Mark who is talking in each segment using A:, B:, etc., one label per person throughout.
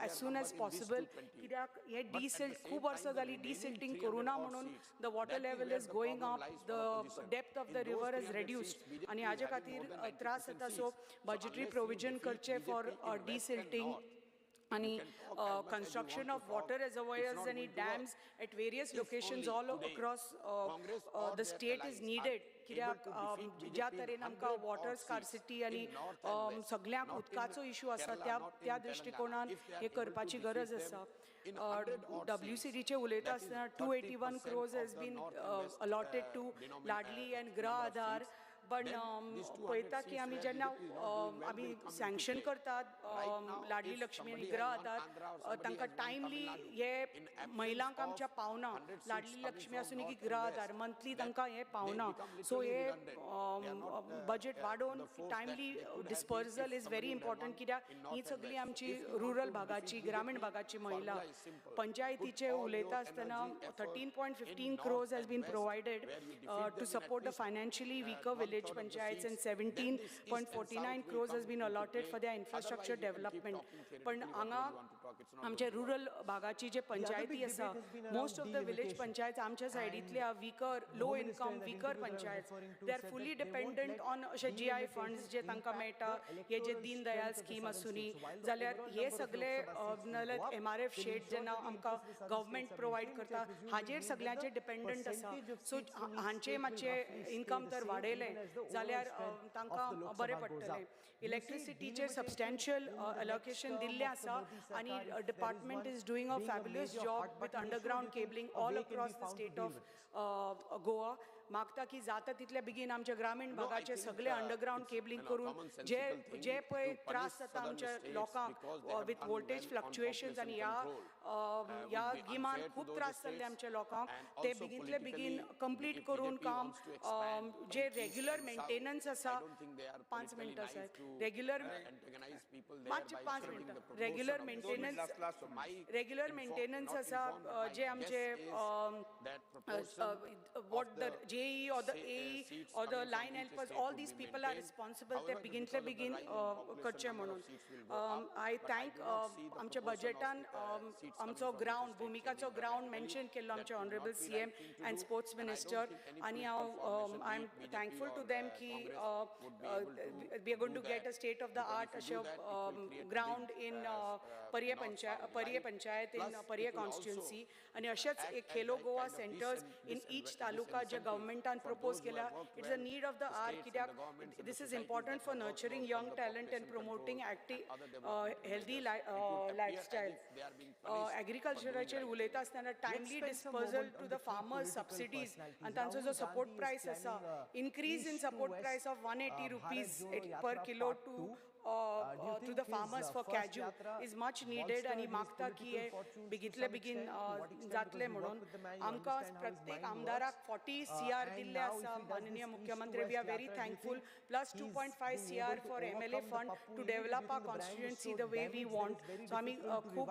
A: As soon as possible, कित्याक हे डिसिल्ट खूब वर्सां जाली डिसिल्टींग करूना म्हणून the water level is going up, the depth of the river is reduced आनी हाजे खातीर त्रास जाता. सो बजटरी प्रोविजन करचें फॉर डिसिल्टींग आणि construction of water reservoirs आणि dams at various locations all across the state is needed, कित्याक ज्या तरेन आमकां वॉटर स्कार्सिटी आनी सगळ्यांक उदकाचो इशू आसा, त्या त्या दृश्टिकोणान हे करपाची गरज आसा. डब्ल्यूसीडीचे उलयता आसतना 281 crores has been allotted to Ladli and Grah Aadhaar, पण पळयता की आमी जेन्ना आमी सँक्शन करतात लाडली लक्ष्मी आनी गृह आधार, तांकां टायमली हे महिलांक आमच्या पावना. लाडली लक्ष्मी आसूं की गृह आधार, मंथली तांकां हे पावना. सो हे बजेट वाडोवन timely dispersal is very important, कित्याक ही सगळी आमची रुरल भागाची, ग्रामीण भागाची महिला. पंचायतीचे उलयता आसतना 13.15 crores has been provided to support the financially weaker village panchayats and 17.49 crores has been allotted for their infrastructure development. पण हांगा आमच्या रुरल भागाची जे पंचायती आसा, most of the village panchayat आमच्या सायडींतल्या weaker, low income, weaker panchayat, they are fully dependent on अशे GI funds जे तांकां मेळटा. हे जे दीन दयाल स्कीम आसूनी जाल्यार हे सगळे, नाल्यार एमआरएफ शेड जेन्ना आमकां गव्हर्मेंट प्रोवायड करता, हाजेर सगळ्यांचे डिपेंडंट आसा. सो हांचे मातशे इन्कम तर वाडयलें जाल्यार तांकां बरें पडटलें. इलेक्ट्रिसिटीचेर सबस्टॅन्शियल अलोकेशन दिल्लें आसा आनी department is doing a fabulous job with underground cabling all across the state of Goa. मागता की जाता तितले बेगीन आमच्या ग्रामीण भागाचे सगळे अंडरग्रावंड केबलिंग करून जे जे पळय त्रास जाता आमच्या लोकांक विथ वोल्टेज फ्लक्च्युएशन्स आनी ह्या ह्या गिमान खूब त्रास जाल्ले आमच्या लोकांक, ते बेगीनतले बेगीन कंप्लीट करून काम, जे रेग्युलर मेंटेनन्स आसा. 5 मिनटां साहेब, रेग्युलर मातशे 5 मिनटां. रेग्युलर मेंटेनन्स, रेग्युलर मेंटेनन्स आसा, जे आमचे what the JE or the AE or the line helpers, all these people are responsible, ते बेगीनतले बेगीन करचे म्हणून. I thank आमच्या बजेटान आमचो ग्रावंड, भुमिकाचो ग्रावंड मेन्शन केल्लो आमचे honourable CM and sports minister आनी हांव I am thankful to them की we are going to get a state of the art अशें ground in Parye panchayat, Parye panchayat, in Parye constituency. आनी अशेंच एक Khelo Goa centres in each taluka जे गव्हर्मेंटान प्रपोज केल्या, it's a need of the hour, कित्याक this is important for nurturing young talent and promoting active, healthy lifestyle. एग्रीकल्चराचेर उलयता आसतना timely dispersal to the farmers subsidies आनी तांचो जो सपोर्ट प्रायस आसा, increase in support price of ₹180 per kilo to the farmers for cashew is much needed आनी मागता की हे बेगीतले बेगीन जातले म्हणून. आमकां प्रत्येक आमदाराक 40 सीआर दिल्ले आसा माननीय मुख्यमंत्री, we are very thankful, plus 2.5 CR for MLA fund to develop our constituency the way we want. So आमी खूब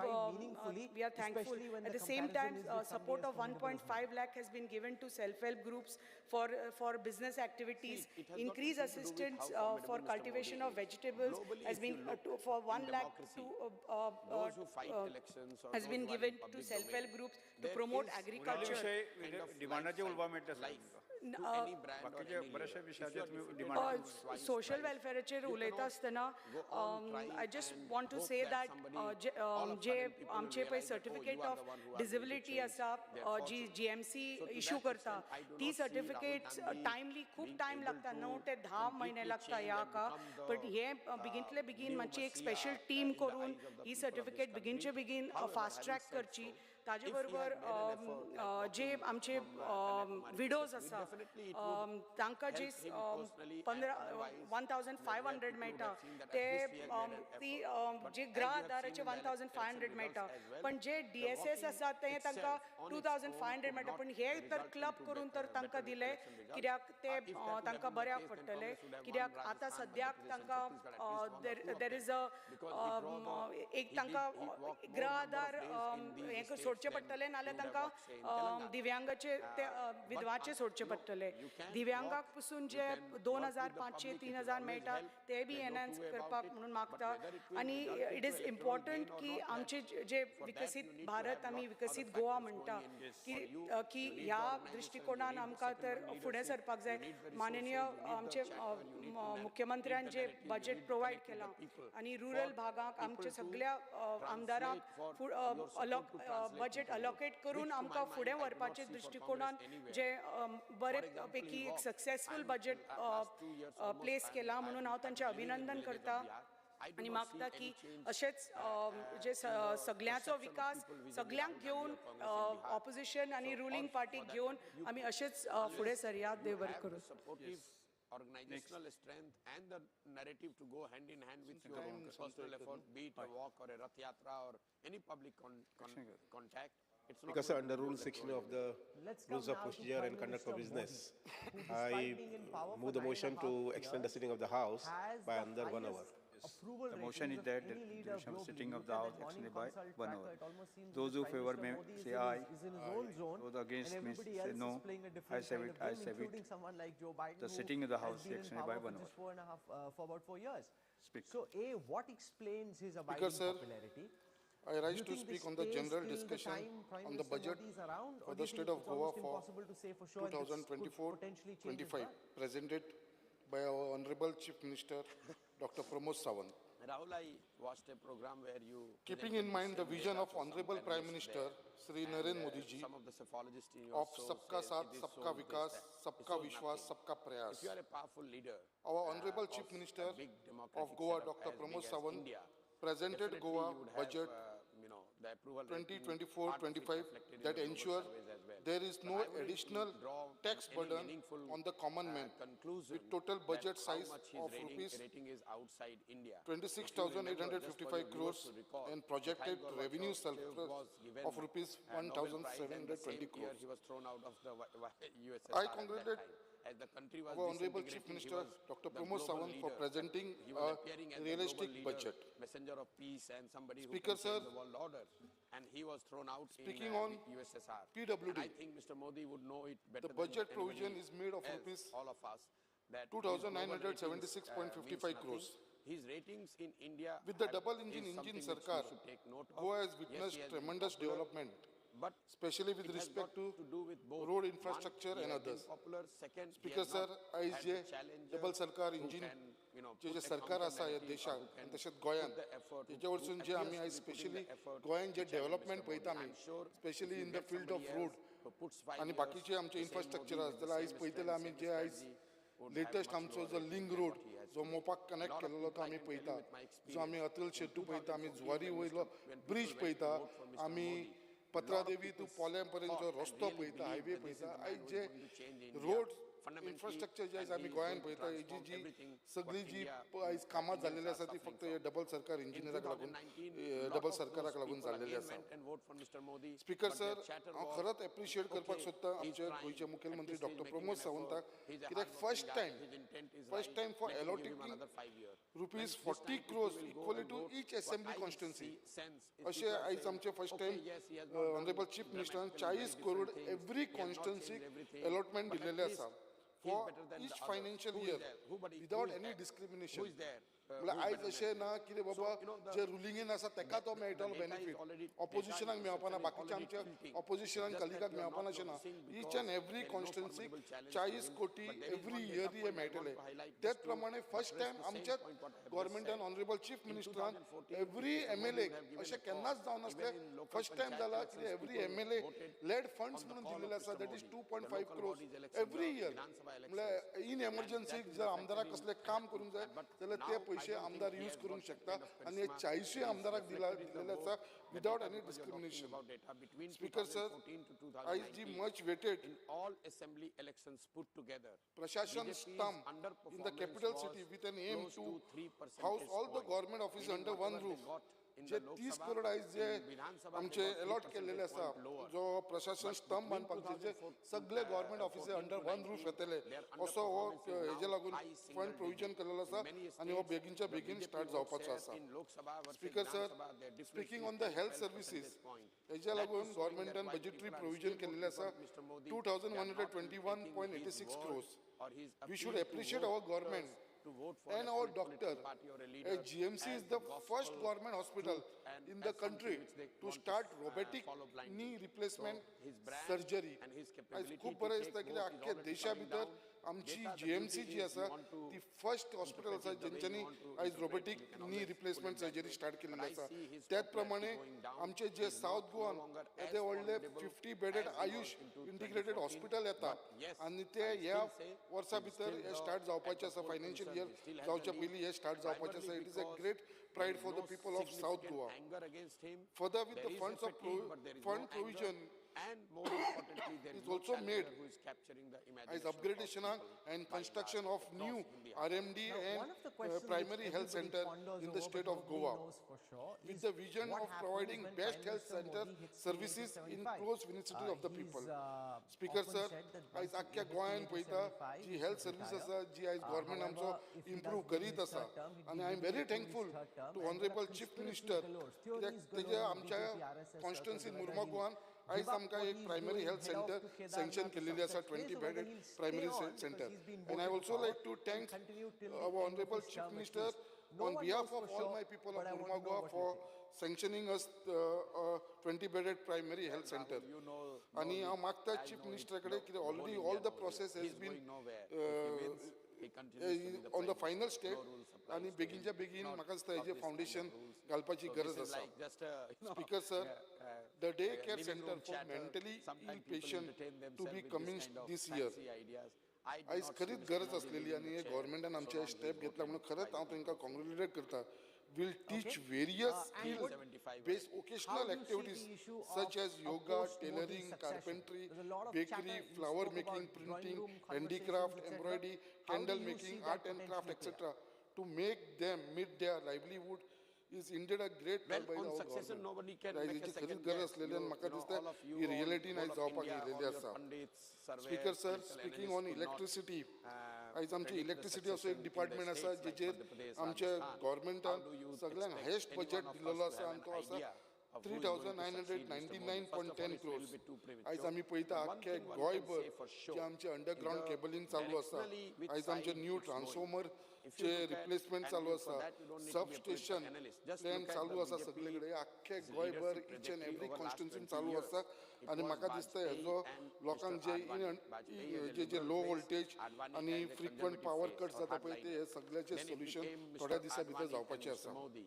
A: we are thankful. At the same time, support of 1.5 lakh has been given to self help groups for business activities. Increase assistance for cultivation of vegetables has been for 1 lakh to has been given to self help groups to promote agriculture.
B: विशय डिमांडाचे उलोवपाक मेळटा sir तुमकां. बाकीचे बऱ्याचशा विशयाचेर तुमी demand.
A: Social वेलफेअराचेर उलयता आसतना I just want to say that जे आमचे पळय सर्टिफिकेट ऑफ डिसेबिलिटी आसा, जी जीएमसी इशू करता, ती सर्टिफिकेट टायमली, खूब टायम लागता, 9 ते 10 म्हयने लागता ह्या हाका. बट हे बेगीनतले बेगीन मातशी एक स्पेशल टीम करून ही सर्टिफिकेट बेगीनचे बेगीन फास्ट ट्रॅक करची. ताजे बरोबर जे आमचे विडोज आसा, तांकां जे 15 1500 मेळटा ते ती जे गृह आधाराचे 1500 मेळटा, पण जे डीएसएस आसा ते तांकां 2500 मेळटा. पण हे तर क्लब करून तर तांकां दिले, कित्याक ते तांकां बऱ्याक पडटले, कित्याक आतां सद्याक तांकां there is a एक तांकां गृह आधार हें सोडचें पडटलें, नाल्यार तांकां दिव्यांगाचे ते विधवाचे सोडचे पडटले. पडटलें. दिव्यांगाक पसून जे 2500 3000 मेळटा ते बी एनहान्स करपाक म्हणून मागता. आनी it is important की आमचे जे विकसीत भारत आमी विकसीत गोवा म्हणटा की ह्या दृश्टिकोणान आमकां तर फुडें सरपाक जाय. माननीय आमचे मुख्यमंत्र्यान जे बजेट प्रोवायड केलां आनी रुरल भागाक आमचे सगळ्या आमदारांक बजेट अलोकेट करून आमकां फुडें व्हरपाचे दृश्टिकोणान जे बरे पैकी एक सक्सेसफूल बजेट प्लेस केला म्हणून हांव तांचें अभिनंदन करता आनी मागता की अशेंच जे सगळ्यांचो विकास सगळ्यांक घेवन ऑपोजिशन आनी रुलिंग पार्टीक घेवन आमी अशेंच फुडें सरया. देव बरें करूं.
C: Organizational strength and the narrative to go hand in hand with your own personal effort, be it a walk or a Rath Yatra or any public contact. It's not
D: Because under Rule 16 of the Rules of Procedure and Conduct of Business, I move the motion to extend the sitting of the House by another 1 hour.
E: Yes. The motion is that the duration of sitting of the House extended by 1 hour. Those who favor may say aye. Those against may say no. I say it. I say it. The sitting of the House extended by 1 hour.
F: For about 4 years.
E: Speak.
F: So, A, what explains his abiding popularity?
G: I rise to speak on the general discussion on the budget for the state of Goa for 2024-25, presented by our Honorable Chief Minister, Dr. Pramod Sawant.
C: Rahul, I watched a program where you...
G: Keeping in mind the vision of Honorable Prime Minister, Sri Narendra Modi ji,
C: some of the psephologists in your
G: of Sabka Saath, Sabka Vikas, Sabka Vishwas, Sabka Prayas.
C: If you are a powerful leader,
G: our Honorable Chief Minister of Goa, Dr. Pramod Sawant, presented Goa budget 2024-25 that ensure there is no additional tax burden on the common man, with total budget size of rupees 26,855 crores and projected revenue surplus of rupees 1,720 crores. I congratulate our Honorable Chief Minister Dr. Pramod Sawant for presenting a realistic budget.
C: Messenger of peace and somebody
G: Speaker,
C: who
G: sir,
C: the world order, and he was thrown out
G: speaking
C: in
G: on
C: USSR.
G: PWD,
C: and I think Mr. Modi would know it better.
G: The budget
C: than
G: provision is made of rupees
C: all of us that
G: 2,976.55 crores.
C: His ratings in India
G: with the double engine Sarkar, Goa has witnessed tremendous development.
C: But
G: especially with respect to road infrastructure and others.
C: Popular, second,
G: Speaker sir, आयज जे double सरकार engine जे जे सरकार आसा ह्या देशाक आनी तशेंच गोंयांत तेजे वरसून जे आमी आयज स्पेशली गोंयांत जे डेव्हलपमेंट पळयता आमी, specially in the field of road आनी बाकीचे आमचे इन्फ्रास्ट्रक्चर आसा, जाल्यार आयज पळयतले आमी जे आयज लेटस्ट आमचो जो लिंग रोड जो मोपाक कनेक्ट केलेलो तो आमी पळयता, जो आमी अतुल शेट्टू पळयता, आमी जुवारी वयलो ब्रीज पळयता, आमी पत्रादेवी टू पोल्यां पर्यंत जो रस्तो पळयता, हायवे पळयता, आयज जे रोड इन्फ्रास्ट्रक्चर जे आयज आमी गोंयांत पळयता, हेजी जी सगळी जी आयज कामां जाल्लेली आसा ती फक्त हे डबल सरकार इंजिनियराक लागून, डबल सरकाराक लागून जाल्लेली आसा. स्पीकर सर, हांव खरोच एप्रिशिएट करपाक सोदता आमचे गोंयचे मुखेलमंत्री डॉक्टर प्रमोद सावंताक, कित्याक first time for allotting rupees 40 crores equally to each assembly constituency. अशें आयज आमचे फर्स्ट टायम ऑनरेबल चीफ मिनिस्टरान 40 करोड एवरी कॉन्स्टिट्युएन्सीक अलॉटमेंट दिलेलें आसा for each financial year without any discrimination. म्हणल्यार आयज अशें ना कितें बाबा जे रुलिंगेन आसा तेका तो मेळटलो बेनिफीट, ऑपोजिशनाक मेळपाना, बाकीच्या आमच्या ऑपोजिशनाक कलिगाक मेळपाना अशें ना. इच एंड एवरी कॉन्स्टिट्युएन्सीक 40 कोटी एवरी इयर हे मेळटले. तेच प्रमाणे फर्स्ट टायम आमच्याच गव्हर्मेंटान ऑनरेबल चीफ मिनिस्टरान एवरी MLA, अशें केन्नाच जावनासलें, फर्स्ट टायम जाला कितें every MLA led funds म्हणून दिलेले आसा, that is 2.5 crores every year. म्हणल्यार इन एमर्जन्सी जर आमदाराक कसलें काम करूंक जाय जाल्यार ते पयशे आमदार यूज करूंक शकता आनी हे 40 आमदाराक दिलेले आसा without any discrimination. Speaker sir, आयज जी much weighted Prashasan stamp in the capital city with an aim to house all the government office under one roof. जे 30 करोड आयज जे आमचे अलॉट केल्लेले आसा जो प्रशासन स्तंभ बांदपाक जे सगळे government officer under one roof येतले असो हो हेजे लागून फंड प्रोविजन केलेलो आसा आनी हो बेगीनच्या बेगीन स्टार्ट जावपाचो आसा. Speaker sir, speaking on the health services हेज्या लागून गव्हर्मेंटान बजेटरी प्रोविजन केलेलें आसा 2121.86 crores. We should appreciate our government and our doctor. GMC is the first government hospital in the country to start robotic knee replacement surgery. आयज खूब बरें दिसता कित्याक आख्ख्या देशा भितर आमची GMC जी आसा ती फर्स्ट हॉस्पिटल आसा जेंच्यांनी आयज robotic knee replacement surgery start केल्ली आसा. त्याच प्रमाणे आमचे जे सावथ गोवान येदे व्हडले 50 बेडेड आयुष इंटिग्रेटेड हॉस्पिटल येता आनी ते ह्या वर्सा भितर हे स्टार्ट जावपाचें आसा. फायनान्शियल इयर जावच्या पयलीं हे स्टार्ट जावपाचें आसा. It is a great pride for the people of South Goa. Further, with the funds of fund provision
C: and more importantly, there
G: is
C: no
G: also made
C: who is capturing the
G: as upgradation and construction of new RMD and primary health center in the state of Goa, with the vision of providing best health center services in close vicinity of the people. Speaker sir, आयज आख्ख्या गोंयान पळयता जी health service आसा जी आयज government आमचो improve करीत आसा आनी I am very thankful to honourable chief minister कित्याक तेजे आमच्या कॉन्स्टिट्युएन्सी मुर्मा गोवान आयज आमकां एक प्रायमरी हेल्थ सेंटर सँक्शन केल्लेली आसा 20 bedded primary centre. And I also like to thank our honourable chief minister on behalf of all my people of Mormugao Goa for sanctioning us 20 bedded primary health center. आनी हांव मागता chief मिनिस्टरा कडेन कित्याक already all the process has been on the final state आनी बेगीनच्या बेगीन म्हाका दिसता हेजें फावंडेशन घालपाची गरज आसा. Speaker sir, the day care center for mentally ill patient to be commenced this year. आयज खरीच गरज आसलेली आनी हे गव्हर्मेंटान आमचे स्टेप घेतला म्हणून खरेंच हांव तांकां कॉंग्रेच्युलेट करता. Will teach various skill based vocational activities such as yoga, tailoring, carpentry, bakery, flower making, printing, handicraft, embroidery, candle making, art and craft, etc. to make them meet their livelihood is indeed a great
C: Well,
G: by
C: on
G: our
C: succession,
G: government.
C: nobody can
G: आयज
C: make a
G: हेची खरीच
C: second
G: गरज
C: guess.
G: आसलेली आनी
C: You
G: म्हाका
C: know,
G: दिसता
C: all of you,
G: he reality
C: all
G: आयज
C: of
G: जावपाक
C: India,
G: येयलेली
C: all your
G: आसा.
C: pundits, surveyors,
G: Speaker sir,
C: political
G: speaking
C: analysts
G: on
C: could not,
G: electricity, आयज आमची
C: predict the
G: electricity असो एक
C: succession in the
G: department आसा
C: states like
G: जेचेर
C: Madhya Pradesh,
G: आमच्या
C: Rajasthan.
G: गव्हर्मेंटान
C: How do you
G: सगळ्यांक
C: expect
G: highest
C: any
G: budget
C: one of us
G: दिलेलो
C: to
G: आसा
C: have
G: आनी
C: an
G: तो आसा
C: idea of
G: three
C: who is going
G: thousand
C: to
G: nine hundred
C: succeed Mr.
G: Ninety
C: Modi?
G: Nine
C: First
G: point
C: of all,
G: ten
C: it's a little
G: crores.
C: bit too premature.
G: आयज आमी पळयता
C: One
G: आख्खे
C: thing one can
G: गोंयभर
C: say for sure
G: जे आमचे
C: is
G: underground
C: the
G: cabling चालू आसा,
C: directionally which
G: आयज आमचे
C: side
G: new
C: it's going. If you
G: transformer चे
C: look at,
G: replacement
C: and
G: चालू
C: you, for
G: आसा,
C: that you don't need to
G: sub
C: be a political
G: station
C: analyst. Just
G: plan
C: look at
G: चालू
C: the
G: आसा
C: BJP
G: सगळे कडेन आख्खे गोंयभर
C: leadership
G: each and
C: trajectory
G: every
C: over last
G: कॉन्स्टिट्युन्सीन
C: 20
G: चालू
C: years.
G: आसा
C: It
G: आनी
C: was
G: म्हाका दिसता
C: Vajpayee
G: हेजो
C: and
G: लोकांक
C: Mr.
G: J
C: Advani. Vajpayee as a
G: J J
C: liberal
G: low
C: face,
G: voltage
C: Advani
G: आनी
C: as a
G: frequent
C: conservative
G: power
C: face
G: cut
C: or
G: जाता पळय ते
C: hardliner.
G: हे सगळ्याचें
C: Then it
G: solution
C: became Mr.
G: थोड्या दिसां भितर
C: Advani and
G: जावपाचें
C: Mr.
G: आसा.
C: Modi.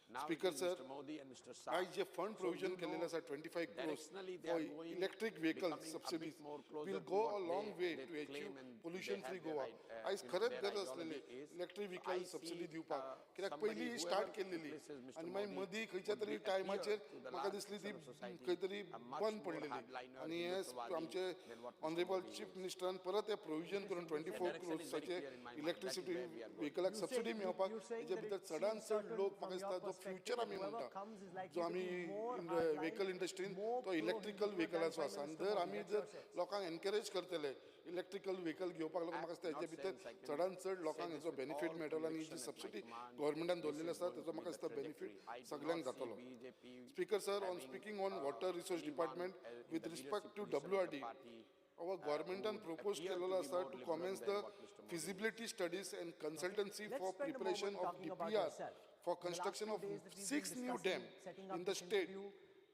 C: Now it
G: Speaker
C: is
G: sir,
C: Mr. Modi and Mr. Shah.
G: आयज जे fund
C: So
G: provision
C: you
G: केलेलें
C: know,
G: आसा 25 crores
C: directionally they are
G: for
C: going,
G: electric vehicle
C: becoming a bit
G: subsidies
C: more closer
G: will
C: to
G: go
C: what
G: a long way
C: they
G: to achieve
C: claim and they
G: pollution
C: have
G: free
C: their
G: Goa. आयज खरेंच
C: their
G: गरज
C: ideology
G: आसलेली
C: is.
G: Electric
C: So
G: vehicle
C: I
G: subsidy
C: see,
G: दिवपाक कित्याक
C: somebody,
G: पयलीं start
C: whoever
G: केल्लेली
C: replaces Mr.
G: आनी मागीर
C: Modi
G: मदीं खंयच्या
C: would
G: तरी
C: be
G: टायमाचेर
C: appear to the
G: म्हाका
C: large
G: दिसली ती
C: sort of society
G: खंय तरी
C: a much
G: बंद
C: more
G: पडलेली
C: hardliner
G: आनी हे
C: Hinduttvadi
G: आमचे
C: than what Mr.
G: Honourable
C: Modi
G: chief
C: is.
G: मिनिस्टरान परत हे प्रोविजन करून
C: The
G: 24
C: direction is very
G: क्रोर्साचे
C: clear in my mind. That is
G: electricity
C: where we are going.
G: व्हेकलाक
F: You
G: subsidy
F: say,
G: मेळपाक
F: you're saying
G: हेजे
F: that
G: भितर
F: it
G: चडान
F: seems
G: चड
F: certain
G: लोक म्हाका
F: from
G: दिसता
F: your
G: जो
F: perspective
G: future
F: that
G: आमी
F: whoever
G: म्हणटा
F: comes is likely
G: जो
F: to
G: आमी
F: be more hardline,
G: vehicle इंडस्ट्रीन
F: more
G: तो इलेक्ट्रिकल
F: pro-Hindutva than
G: व्हेकलाचो
F: Prime
G: आसा आनी
F: Minister
G: जर
F: Modi.
G: आमी
F: That's
G: जर
F: your sense.
G: लोकांक एनकरेज करतले इलेक्ट्रिकल व्हेकल घेवपाक लागून म्हाका दिसता
C: I'm
G: हेजे
C: not
G: भितर
C: saying I can
G: चडान चड
C: say
G: लोकांक
C: this
G: हेजो
C: with
G: benefit
C: all
G: मेळटलो आनी जी
C: conviction at my
G: subsidy
C: command.
G: गव्हर्मेंटान
C: This
G: दवरलेली
C: is
G: आसा
C: going
G: तेजो
C: to be
G: म्हाका
C: the
G: दिसता
C: trajectory.
G: Benefit
C: I do
G: सगळ्यांक
C: not see
G: जातलो.
C: BJP
G: Speaker sir, on
C: having,
G: speaking on water resource
C: anyone
G: department
C: in
G: with
C: the
G: respect
C: leadership
G: to
C: position of the
G: WRD,
C: party,
G: our governmentan
C: who would
G: propose
C: appear to
G: केलेलो
C: be
G: आसा
C: more
G: to
C: liberal
G: commence
C: than
G: the
C: what Mr. Modi is.
G: Feasibility studies and consultancy
F: Let's
G: for
F: spend a
G: preparation
F: moment
G: of
F: talking about
G: DPR
F: yourself.
G: for
F: In the last
G: construction
F: few
G: of
F: days that we've been
G: 6 new
F: discussing
G: dam
F: setting up
G: in the
F: this
G: state
F: interview,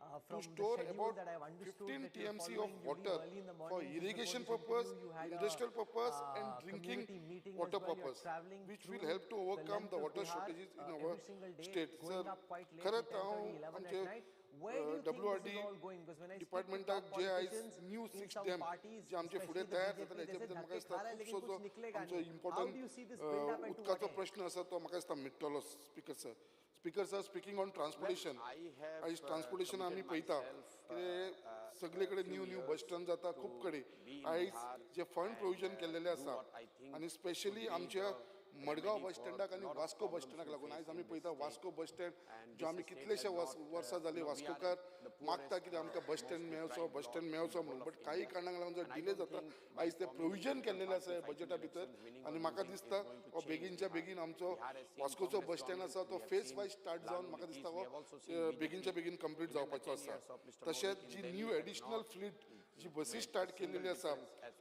G: to
F: from the
G: store
F: schedule
G: about
F: that I've understood
G: 15
F: that you're
G: TMC of
F: following, you leave
G: water
F: early in the
G: for
F: morning just before
G: irrigation
F: this
G: purpose,
F: interview, you had a
G: industrial purpose and drinking
F: community meeting as
G: water
F: well. You're
G: purpose,
F: traveling
G: which will
F: through
G: help to
F: the
G: overcome
F: length
G: the
F: of
G: water
F: Bihar
G: shortages in our
F: every single day,
G: state.
F: going
G: Sir,
F: up quite late
G: खरेंच
F: till 10:30,
G: हांव
F: 11 at
G: आमचे
F: night. Where do you think this is
G: WRD
F: all going? Because when I speak to
G: डिपार्टमेंटाक
F: top
G: जे आयज
F: politicians
G: new
F: in
G: 6
F: some
G: dam
F: parties,
G: जे आमचे फुडें
F: especially the
G: तयार
F: BJP,
G: जातले
F: they
G: हेजे
F: say
G: भितर म्हाका
F: धक्के
G: दिसता
F: खा रहा है लेकिन
G: खुबसो
F: कुछ
G: जो
F: निकलेगा
G: आमचो
F: नहीं. How do you see this build up
G: important
F: and to what
G: उदकाचो
F: end?
G: प्रश्न आसा तो म्हाका दिसता मिट्टलो. Speaker sir, speaker sir, speaking on
C: Well,
G: transportation,
C: I have
G: आयज ट्रान्सपोर्टेशन आमी
C: committed
G: पळयता
C: myself
G: कितें सगळे कडेन
C: few
G: new new
C: years
G: bus stand जाता
C: to
G: खूब कडेन.
C: be in
G: आयज
C: Bihar
G: J fund
C: and
G: provision केल्लेले
C: do
G: आसा
C: what I think
G: आनी
C: would
G: specially
C: be
G: आमच्या
C: the
G: मडगांव बस स्टँडाक आनी वास्को बस स्टँडाक लागून. आयज आमी पळयता वास्को बस स्टँड जो आमी कितलेशे वर्सां जाली वास्कोकार मागता कितें आमकां बस स्टँड मेळचो, बस स्टँड मेळचो म्हणून, बट काही कारणांक लागून जो डिले जाता. आयज ते प्रोविजन केल्लेलें आसा बजेटा भितर आनी म्हाका दिसता हो बेगीनच्या बेगीन आमचो वास्कोचो बस स्टँड आसा तो फेज वायज स्टार्ट जावन म्हाका दिसता हो बेगीनच्या बेगीन कंप्लीट जावपाचो आसा. तशेंच जी न्यू एडिशनल फ्लीट जी बसी स्टार्ट केलेली आसा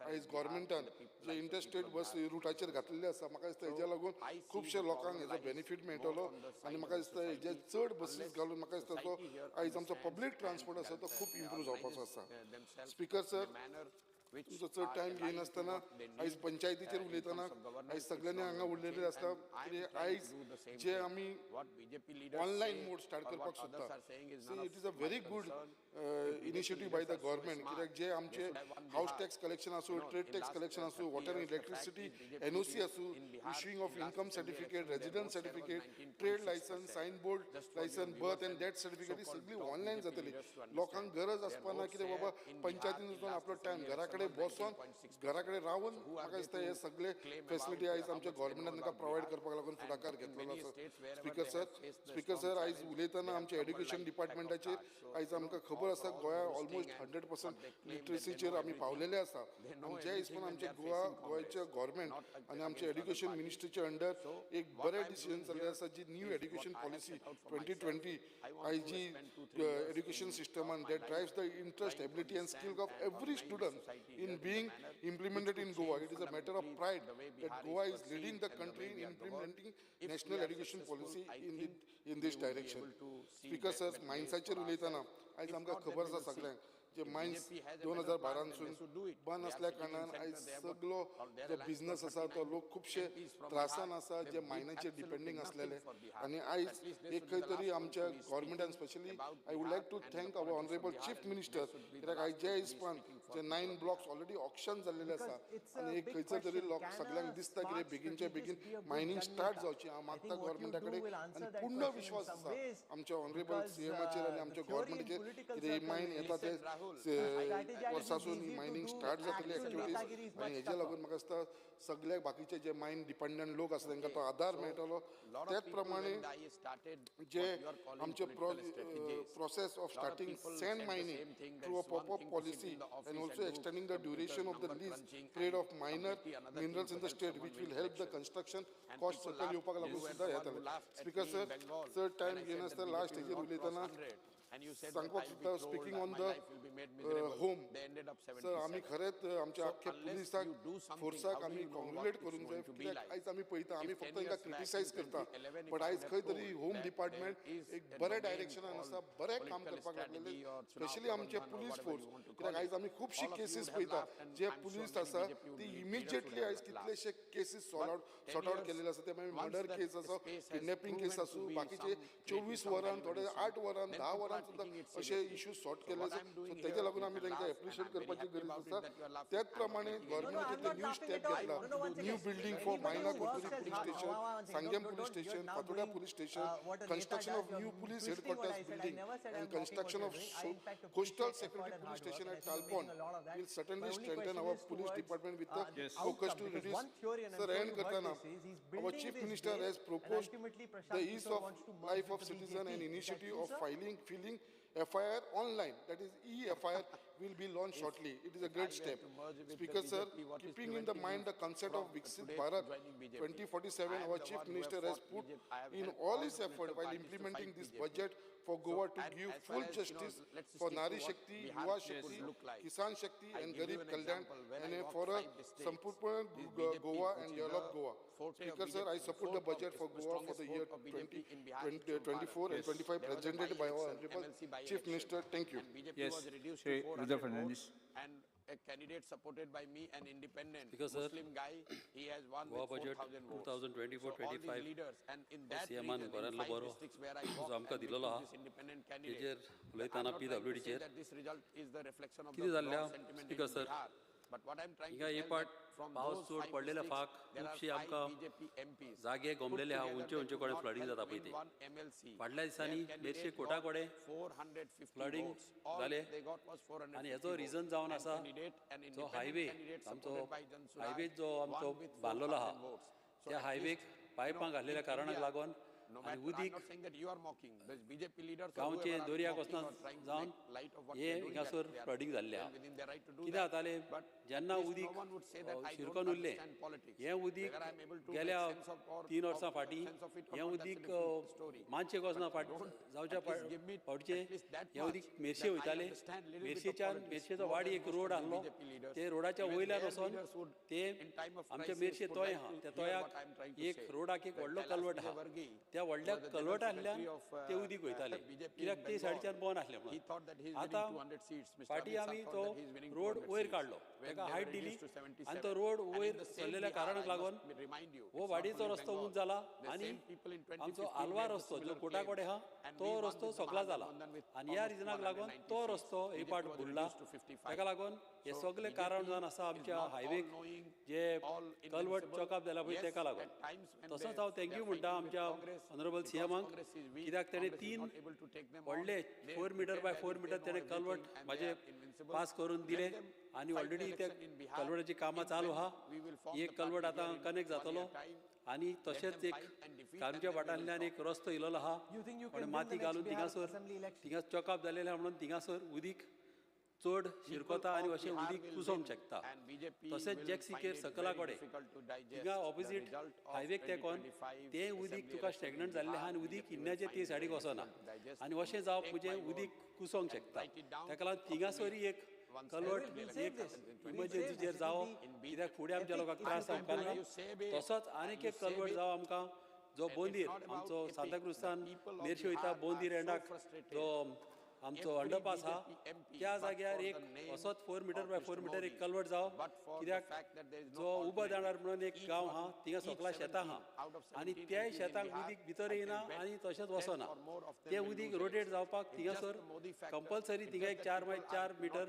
G: आयज गव्हर्मेंटान जे इंटरस्टेट बस रुटाचेर घातलेली आसा, म्हाका दिसता हेज्या लागून खुबशे लोकांक हेजो बेनिफीट मेळटलो आनी म्हाका दिसता हेजे चड बसीस घालून म्हाका दिसता तो आयज आमचो पब्लीक ट्रान्सपोर्ट आसा तो खूब इम्प्रूव जावपाचो आसा. स्पीकर सर, तुमचो चड टायम घेयनासतना आयज पंचायतीचेर उलयतना आयज सगळ्यांनी हांगा उरलेले आसता कितें आयज जे आमी ऑनलायन मोड स्टार्ट करपाक सोदता, it is a very good initiative by the government. कित्याक जे आमचे हावस टॅक्स कलेक्शन आसूं, ट्रेड टॅक्स कलेक्शन आसूं, वॉटर आनी इलेक्ट्रिसिटी एनओसी आसूं, issuing of income certificate, residence certificate, trade licence, sign board licence, birth and death certificate ही सगळी online जातली. लोकांक गरज आसपा ना कितें बाबा पंचायतीन वचून आपलो टायम घरा कडेन बसोन घरा कडेन रावन म्हाका दिसता हे सगळे फेसिलिटी आयज आमच्या गव्हर्मेंटान तांकां प्रोवायड करपाक लागून फुडाकार घेतलेलो आसा. स्पीकर सर, आयज उलयतना आमच्या एड्युकेशन डिपार्टमेंटाचेर आयज आमकां खबर आसा गोंया ऑलमोस्ट 100% लिटरसीचेर आमी पावलेले आसा आनी ज्या हिसपान आमच्या गोंयच्या गव्हर्मेंट आनी आमच्या एड्युकेशन मिनिस्ट्रीच्या अंडर एक बरें डिसिजन जाल्लें आसा. जी न्यू एड्युकेशन पॉलिसी 2020 आयज जी education सिस्टमान that drives the interest, ability and skill of every student in being implemented in Goa. It is a matter of pride that Goa is leading the country in implementing national education policy in this direction. Speaker sir, मायन्साचेर उलयतना आयज आमकां खबर आसा सगळ्यांक जे mines 2012 बंद आसल्या कारणान आयज सगळो जो बिजनस आसा तो लोक खुबशे त्रासान आसा जे मायनाचेर डिपेंडींग आसलेले आनी आयज एक खंय तरी आमच्या गव्हर्मेंटान specially I would like to thank our honourable chief minister, कित्याक आयज ज्या हिसपान जे 9 ब्लॉक्स ऑलरेडी ऑक्शन जाल्लेले आसा आनी एक खंयसर तरी लोक सगळ्यांक दिसता कितें बेगीनच्या बेगीन मायनींग स्टार्ट जावची. हांव मागता गव्हर्मेंटा कडेन आनी पूर्ण विश्वास आसा आमच्या ऑनरेबल सीएमाचेर आनी आमच्या गव्हर्मेंटाचेर कितें ही मायन येता ते वर्सासून ही मायनींग स्टार्ट जातली एक्टिविटीज आनी हेज्या लागून म्हाका दिसता सगळे बाकीचे जे मायन डिपेंडंट लोक आसा तांकां तो आदार मेळटलो. त्याच प्रमाणे जे आमचे process of starting sand mining through a proper policy and also extending the duration of the lease period of minor minerals in the state, which will help the construction cost सकयल येवपाक लागून सुद्दां येतलें. स्पीकर सर, चड time घेयनासतना last हेजेर उलयतना सांगपाक सुद्दां speaking on the home sir, आमी खरेंच आमच्या आख्ख्या पुलिसाक फोर्साक आमी कॉंग्रेट करूंक जाय, कित्याक आयज आमी पळयता आमी फक्त तांकां क्रिटिसायज करता, बट आयज खंय तरी होम डिपार्टमेंट एक बऱ्या डायरेक्शनान आसा, बरें काम करपाक लागलेलें, स्पेशली आमचे पुलीस फोर्स. कित्याक आयज आमी खुबशी केसीस पळयता जे पुलीस आसा ती इमिजिएटली आयज कितलेशे केसीस सॉर्ट आवट केलेले आसा, ते मागीर मर्डर केस आसूं, किडनॅपिंग केस आसूं, बाकीचे 24 वरां, थोडे 8 वरां, 10 वरां सुद्दां अशे इश्यूज सॉर्ट केले आसा. सो तेज्या लागून आमी तांकां एप्रिशिएट करपाची गरज आसा. त्याच प्रमाणे गव्हर्मेंटान ते न्यू स्टेप घेतला, new building for Maina Curtorim police station, Sanguem police station, Fatorda police station, construction of new police headquarters building and construction of coastal security police station at Talpona will certainly strengthen our police department with the focus to reduce. Sir, end करताना our chief minister has proposed the ease of life of citizen and initiative of filling FIR online, that is e-FIR, will be launched shortly. It is a great step. Speaker sir, keeping in the mind the concept of Viksit Bharat 2047, our chief minister has put in all his effort while implementing this budget for Goa to give full justice for Nari Shakti, Yuva Shakti, Kisan Shakti and Garib Kalyan, and for a Sampurna Goa and develop Goa. Speaker sir, I support the budget for Goa for the year 2024 and 25 presented by our honorable Chief Minister. Thank you.
E: Yes, Shri Rudra Fernandes.
C: And a candidate supported by me, an independent
H: Speaker sir,
C: Muslim guy, he has won
H: Goa
C: with
H: budget
C: 4,000 votes.
H: 2024-25
C: So all these leaders, and in that
H: सीएमान
C: region, in
H: बरयल्लो
C: 5
H: बरो
C: districts where I
H: जो
C: walked
H: आमकां
C: and
H: दिलेलो
C: with
H: आहा
C: this independent candidate,
H: तेजेर
C: I'm
H: उलयतना
C: not trying to say
H: पीडब्ल्यूडीचेर
C: that this result is the reflection of
H: कितें
C: the
H: जाल्लें
C: broad sentiment
H: speaker
C: in
H: sir,
C: Bihar. But what I'm trying to
H: हिंगा हे
C: tell
H: पाट
C: that from
H: पावस
C: those
H: चड
C: 5
H: पडलेल्या
C: districts,
H: फाक
C: there are
H: खुबशी
C: 5
H: आमकां
C: BJP MPs.
H: जागे
C: Put
H: गोमलेले आहा,
C: together,
H: उंचे
C: they
H: उंचे
C: could
H: कडेन
C: not
H: flooding
C: help
H: जाता पळय
C: win
H: ती.
C: one MLC.
H: फाटल्या दिसांनी
C: Their candidate
H: Merces
C: got
H: कोटाकोडे
C: 450
H: flooding
C: votes. All
H: जालें
C: they got was 450
H: आनी हेजो
C: votes.
H: Reason जावन
C: And
H: आसा
C: candidate, an
H: जो
C: independent
H: highway
C: candidate
H: आमचो
C: supported by Jan Suraaj
H: highway जो आमचो
C: won with
H: बांदलेलो आहा
C: 4,000 votes.
H: त्या हायवेक पायपां घातलेल्या कारणाक लागून आनी उदीक गांवचे दर्याक वचना जावन हे हिंगासर फ्लडींग जाल्लें आहा. कितें जातालें जेन्ना उदीक शिरकोन उरलें हें उदीक गेल्या 3 वर्सां फाटीं हें उदीक मानशेक वचना फाट जावच्या फावटचें हें उदीक मेरशे वयतालें. मेरशेच्यान मेरशेचो वाडी एक रोड आसलो ते रोडाच्या वयल्यान वचोन ते आमच्या मेरशे तोय आहा त्या तोयाक एक रोडाक एक व्हडलो कलवट आहा त्या व्हडल्या कलवटांतल्यान ते उदीक वयताले कित्याक ते सायडच्यान बंद आसलें म्हणून. आतां फाटीं आमी तो रोड वयर काडलो ताका हायट दिली आनी तो रोड वयर सरलेल्या कारणाक लागून हो वाडीचो रस्तो उंच जाला आनी आमचो आलवा रस्तो जो कोटाकोडे आहा तो रस्तो सगळा जाला आनी ह्या रिजनाक लागून तो रस्तो एक पाट बुडला. ताका लागून हे सगळे कारण जावन आसा आमच्या हायवेक जे कलवट चॉकअप जाला पळय ताका लागून. तसोच हांव thank you म्हणटा आमच्या ऑनरेबल सीएमाक कित्याक तेणें 3 व्हडले 4 मीटर बाय 4 मीटर तेणें कलवट म्हाजे पास करून दिले आनी ऑलरेडी त्या कलवटाची कामां चालू आहा. एक कलवट आतां कनेक्ट जातलो आनी तशेंच एक कारंजा वाठारांतल्यान एक रस्तो येयलेलो आहा पण माती घालून थिंगासर थिंगा चॉकअप जालेलें आहा म्हणून थिंगासर उदीक चड शिरकोता आनी अशें उदीक कुसोवंक शकता. तशेंच जॅक्सिकेर सकला कडेन थिंगा ऑपोजीट हायवेक तेंकोन तें उदीक तुका स्टॅग्नंट जाल्लें आहा आनी उदीक इन्न्याचें ते सायडीक वचना आनी अशें जावप म्हणजे उदीक कुसोवंक शकता. ताका लागून थिंगासरय एक कलवट एक इमर्जन्सीचेर जावप कित्याक फुडें आमच्या लोकांक त्रास जावपाक ना. तसोच आनीक एक कलवट जावं आमकां जो बोंदीर आमचो सांताक्रुजसान मेरशे वयता बोंदीर एंडाक जो आमचो अंडरपास आहा त्या जाग्यार एक असोच 4 मीटर बाय 4 मीटर एक कलवट जावप कित्याक जो उबो दांडार म्हणून एक गांव आहा थिंगा सगळ्या शेतां आहा आनी त्याय शेतांक उदीक भितर येयना आनी तशेंच वचना तें उदीक रोटेट जावपाक थिंगासर कंपल्सरी थिंगा एक 4 बाय 4 मीटर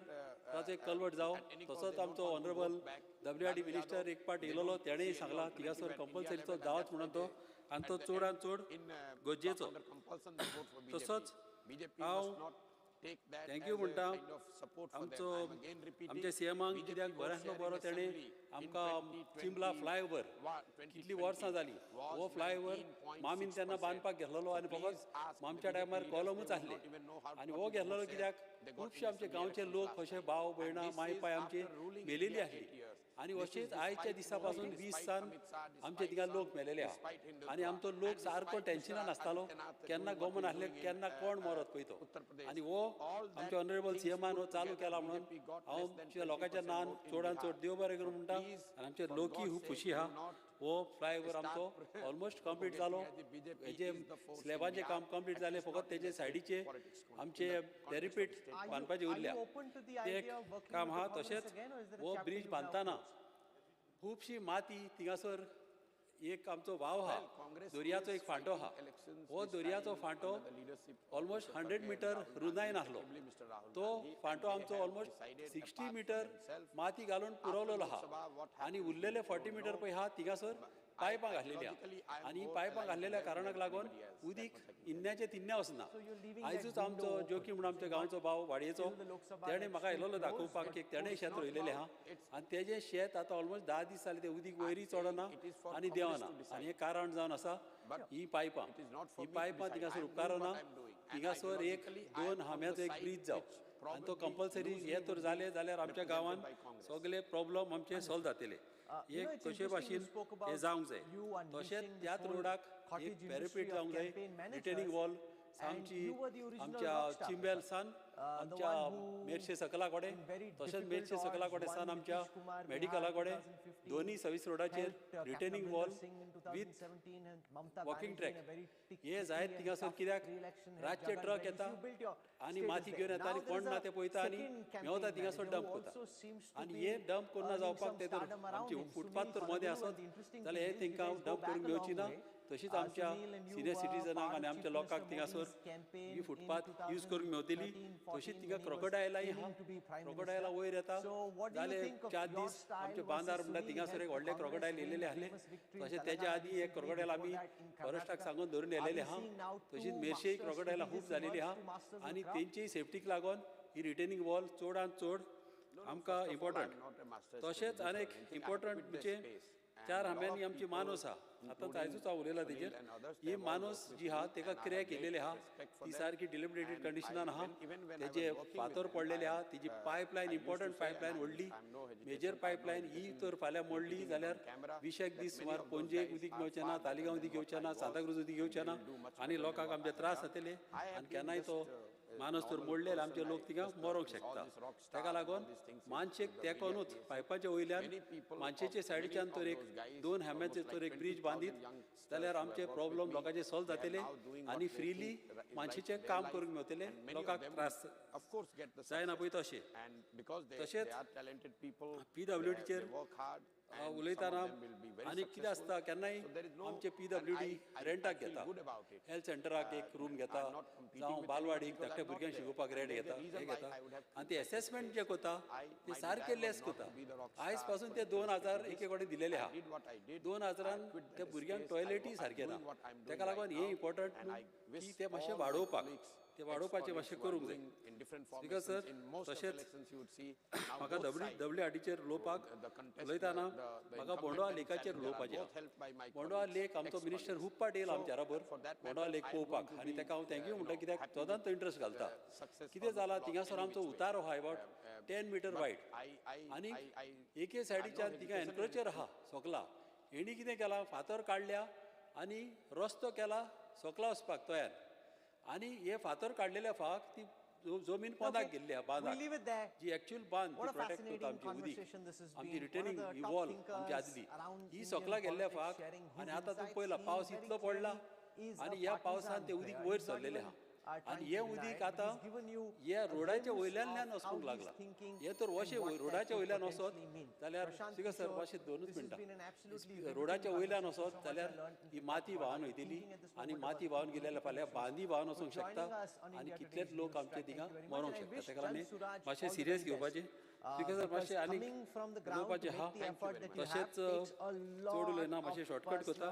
H: ताचो एक कलवट जावं. तसोच आमचो ऑनरेबल WRD minister एक पाट येयलेलो तेणेंय सांगला थिंगासर कंपल्सरी तो जावच म्हणून तो आनी तो चडान चड गरजेचो. तसोच हांव thank you म्हणटा आमचो आमच्या सीएमाक कित्याक बऱ्यांतलो बरो तेणें आमकां चिंबला फ्लायओवर कितलीं वर्सां जालीं हो फ्लायओवर मामीन तेन्ना बांदपाक घेतलेलो आनी फकत आमच्या टायमार कॉलमूच आसले आनी हो घेतलेलो कित्याक खुबशे आमचे गांवचे लोक अशे भाव भयणां माय पाय आमची मेलेली आसली आनी अशेंच आयच्या दिसा पासून 20 सान आमचे थिंगा लोक मेलेले आहा आनी आमचो लोक सारको टेन्शनान आसतालो केन्ना गोमन आसले केन्ना कोण मरत पळय तो आनी हो आमच्या ऑनरेबल सीएमान हो चालू केला म्हणून हांव लोकांच्या नान चडान चड देव बरें करूं म्हणटा आनी आमचे लोकूय खूब खुशी आहा. हो फ्लायओवर आमचो ऑलमोस्ट कंप्लीट जालो हेजे स्लॅबाचें काम कंप्लीट जालें फकत तेजे सायडीचे आमचे बेरिपीट बांदपाचें उरल्या तें एक काम आहा. तशेंच हो ब्रीज बांदतना खुबशी माती थिंगासर एक आमचो वाव आहा दर्याचो एक फांटो आहा हो दर्याचो फांटो ऑलमोस्ट 100 मीटर रुंदायन आसलो तो फांटो आमचो ऑलमोस्ट 60 मीटर माती घालून पुरवलेलो आहा आनी उरलेले 40 मीटर पळय आहा थिंगासर पायपां घातलेली आहा आनी पायपां घातलेल्या कारणाक लागून उदीक इन्न्याचें तिन्न्या वचना. आयजूच आमचो जोकी म्हणून आमच्या गांवचो भाव वाडयेचो तेणें म्हाका येयलेलो दाखोवपाक की तेणें शेत रोयलेलें आहा आनी तेजें शेत आतां ऑलमोस्ट 10 दीस जाले तें उदीक वयरूय चडना आनी देंवना आनी हें कारण जावन आसा ही पायपां ही पायपां थिंगासर उपकारना. थिंगासर एक 2 हांब्याचो एक ब्रीज जावं आनी तो कंपल्सरी हें तर जालें जाल्यार आमच्या गांवांत सगळे प्रॉब्लम आमचे सॉल्व जातले. एक कशे भाशेन हें जावंक जाय. तशेंच त्याच रोडाक एक बेरिपीट जावंक जाय रिटेनिंग वॉल आमची आमच्या चिंबेल सान आमच्या मेरशे सकला कडेन तशेंच मेरशे सकला कडेन सान आमच्या मेडिकला कडेन दोनूय सर्वीस रोडाचेर retaining wall with walking track हे जायत थिंगासर कित्याक रातचे ट्रक येता आनी माती घेवन येता आनी कोण ना ते पळयता आनी मेवता थिंगासर डंप करता आनी हे डंप करना जावपाक ते तर आमची फुटपाथ तर मदें आसत जाल्यार हे तेंकां डंप करूंक मेवची ना. तशीच आमच्या सिनियर सिटीजनाक आनी आमच्या लोकांक थिंगासर ही फुटपाथ यूज करूंक मेवतली. तशीच थिंगा क्रोकोडायलाय आहा क्रोकोडायला वयर येता जाले 4 दीस आमच्या बांदार म्हणटा थिंगासर एक व्हडले क्रोकोडायल येयलेले आसले तशें तेच्या आदी एक क्रोकोडायल आमी फॉरेस्टाक सांगून धरून येयलेले आहा. तशीच मेरशेय क्रोकोडायलां खूब जालेली आहा आनी तेंचीय सेफ्टीक लागून ही रिटेनिंग वॉल चडान चड आमकां इम्पॉर्टंट. तशेंच आनी एक इम्पॉर्टंट म्हणजे चार खांब्यांनी आमची मानस आहा. आतां आयजूच हांव उलयलां तेजेर. ही मानस जी आहा तेका क्रॅक येयलेली आहा, ती सारकी डिलिमिटेड कंडिशनान आहा. तेजे फातर पडलेले आहा, तेजी पायपलायन इम्पॉर्टंट पायपलायन व्हडली मेजर पायपलायन ही तर फाल्यां मोडली जाल्यार 20 दीस सुमार पणजेक उदीक मेळचें ना, तालिगांव उदीक घेवचें ना, सांताक्रूज उदीक घेवचें ना आनी लोकांक आमचे त्रास जातले. आनी केन्नाय तो मानस तर मोडले आमचे लोक थिंगा मरोंक शकता. ताका लागून मानशेक तेकोनूच पायपाच्या वयल्यान मानशेचे सायडीच्यान तर एक 2 खांब्याचे तर एक ब्रीज बांदीत जाल्यार आमचे प्रॉब्लम लोकांचे सॉल्व जातले आनी फ्रीली मानशेचें काम करूंक मेळटलें, लोकांक त्रास जायना पळय तशें. तशेंच पीडब्ल्यूडीचेर उलयतना आनी कितें आसता, केन्नाय आमचे पीडब्ल्यूडी रेंटाक घेता, हेल्थ सेंटराक एक रूम घेता जावं बालवाडीक धाकट्या भुरग्यांक शिकोवपाक रेंट घेता, हें घेता. आनी ते एसेसमेंट जे करता ते सारके लेस करता. आयज पासून ते 2000 एके कडेन दिलेले आहा, 2000 त्या भुरग्यांक टॉयलेटी सारकें ना. ताका लागून हें इम्पॉर्टंट की ते मातशें वाडोवपाक, ते वाडोवपाचें मातशें करूंक जाय. स्पीकर सर, तशेंच म्हाका डब्ल्यूआरडीचेर उलोवपाक उलयतना म्हाका बोंडवा लेकाचेर उलोवपाचें आहा. बोंडवा लेक आमचो मिनिस्टर खूब पाट येयला आमच्या बरोबर बोंडवा लेक पळोवपाक आनी ताका हांव thank you म्हणटा, कित्याक सदांच तो इंट्रस्ट घालता. कितें जालां थिंगासर आमचो उतारो आहा अबावट 10 मिटर वायड आनी एके सायडीच्यान थिंगा एनक्रोचर आहा सोकला. हेणी कितें केलां, फातर काडल्या आनी रस्तो केला सोकला वचपाक तयार आनी हे फातर काडलेल्या फाक ती जमीन पोंदाक गेल्ली आहा, बांदाक जी एक्चुअल बांद ती प्रोटेक्ट करता आमची उदीक, आमची रिटर्निंग ही वॉल आमची आदली ही सोकला गेल्ल्या फाक. आनी आतां तूं पळयला पावस इतलो पडला आनी ह्या पावसान तें उदीक वयर सरलेलें आहा आनी हें उदीक आतां ह्या रोडाच्या वयल्यान वचूंक लागलां. हें तर अशें रोडाच्या वयल्यान वचत जाल्यार स्पीकर सर मातशें 2 मिनटां, रोडाच्या वयल्यान वचत जाल्यार ही माती व्हांवन वयतली आनी माती व्हांवन गेल्यार फाल्यां बांदी व्हांवन वचूंक शकता आनी कितलेच लोक आमचे थिंगा मरोंक शकता. ताका लागून मातशें सिरियस घेवपाचें स्पीकर सर, मातशें आनी उलोवपाचें आहा. तशेंच चड उलयना, मातशें शॉर्टकट करता.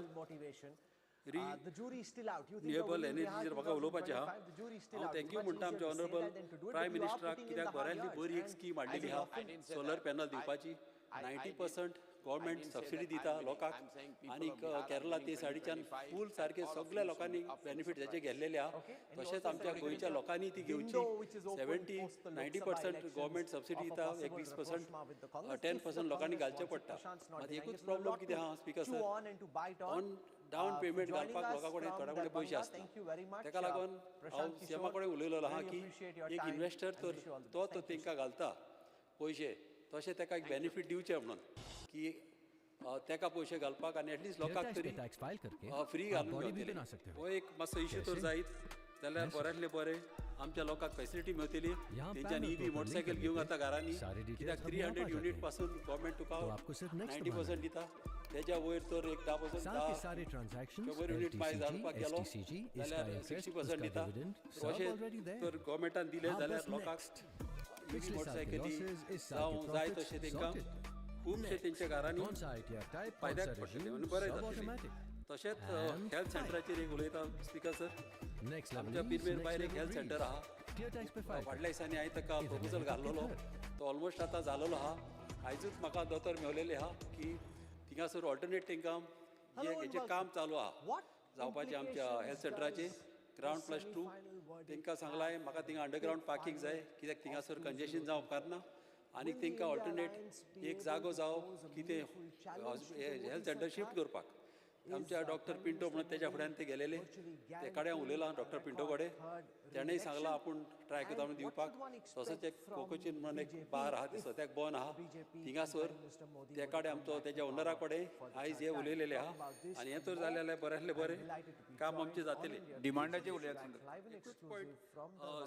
H: रिन्युएबल एनर्जीचेर म्हाका उलोवपाचें आहा. हांव thank you म्हणटा आमच्या ऑनरेबल प्रायम मिनिस्टराक, कित्याक बऱ्यांतली बरी एक स्कीम हाडलेली आहा सोलर पॅनल दिवपाची. 90% गव्हर्मेंट सबसिडी दिता लोकांक आनी केरला ते सायडीच्यान फूल सारके सगळ्या लोकांनी बेनिफीट जाचे घेतलेले आहा. तशेंच आमच्या गोंयच्या लोकांनी ती घेवची. 70-90% गव्हर्मेंट सबसिडी दिता, एक 20% 10% लोकांनी घालचें पडटा. मात एकूच प्रॉब्लम कितें आहा speaker sir, on down payment घालपाक लोकां कडेन थोड्या कडेन पयशे आसना. ताका लागून हांव सीएमा कडेन उलयलेलो आहा की एक इन्वेस्टर तर तो तो तांकां घालता पयशे, तशें ताका एक बेनिफीट दिवचें म्हणून की ताका पयशे घालपाक आनी एटलिस्ट लोकांक तरी फ्री घालून मेळटलें. हो एक मातसो इश्यू तर जायत जाल्यार बऱ्यांतलें बरें आमच्या लोकांक फेसिलिटी मेळटली. तेंच्यांनी ई मोटरसायकल घेवंक आतां घरांनी, कित्याक 300 युनीट पासून गव्हर्मेंट तुका 90% दिता, तेज्या वयर तर एक 10% 100 युनीट मागीर घालपाक गेलो जाल्यार 60% दिता. अशें तर गव्हर्मेंटान दिलें जाल्यार लोकांक ई मोटरसायकली जावं जाय तशें तांकां खुबशे तेंच्या घरांनी फायद्याक पडटलें आनी बरें जातलें. तशेंच हेल्थ सेंटराचेर एक उलयता स्पीकर सर, आमच्या पिरमेर भायर एक हेल्थ सेंटर आहा. फाटल्या दिसांनी हांवें ताका प्रपोजल घाल्लोलो, तो ऑलमोस्ट आतां जालोलो आहा. आयजूच म्हाका दोतोर मेवलेले आहा की थिंगासर ऑल्टरनेट तांकां हेचें काम चालू आहा जावपाचें आमच्या हेल्थ सेंटराचें ग्रावंड +2. तांकां सांगलां म्हाका थिंगा अंडरग्रावंड पार्किंग जाय, कित्याक थिंगासर कंजेशन जावंक उपकारना आनी तांकां ऑल्टरनेट एक जागो जावं की ते हेल्थ सेंटर शिफ्ट करपाक. आमच्या डॉक्टर पिंटो म्हणून तेज्या फुड्यान ते गेलेले, ते कडेन हांव उलयलां डॉक्टर पिंटो कडेन, तेणेय सांगलां आपूण ट्राय करता म्हणून दिवपाक. तसोच एक कोकोचीन म्हणून एक बार आहा, ते सद्याक बंद आहा थिंगासर, ते कडेन आमचो तेज्या ओनरा कडेन आयज हे उलयलेले आहा आनी हें तर जालें जाल्यार बऱ्यांतलें बरें काम आमचें जातलें.
B: डिमांडाचें उलयात
H: एकूच पॉयंट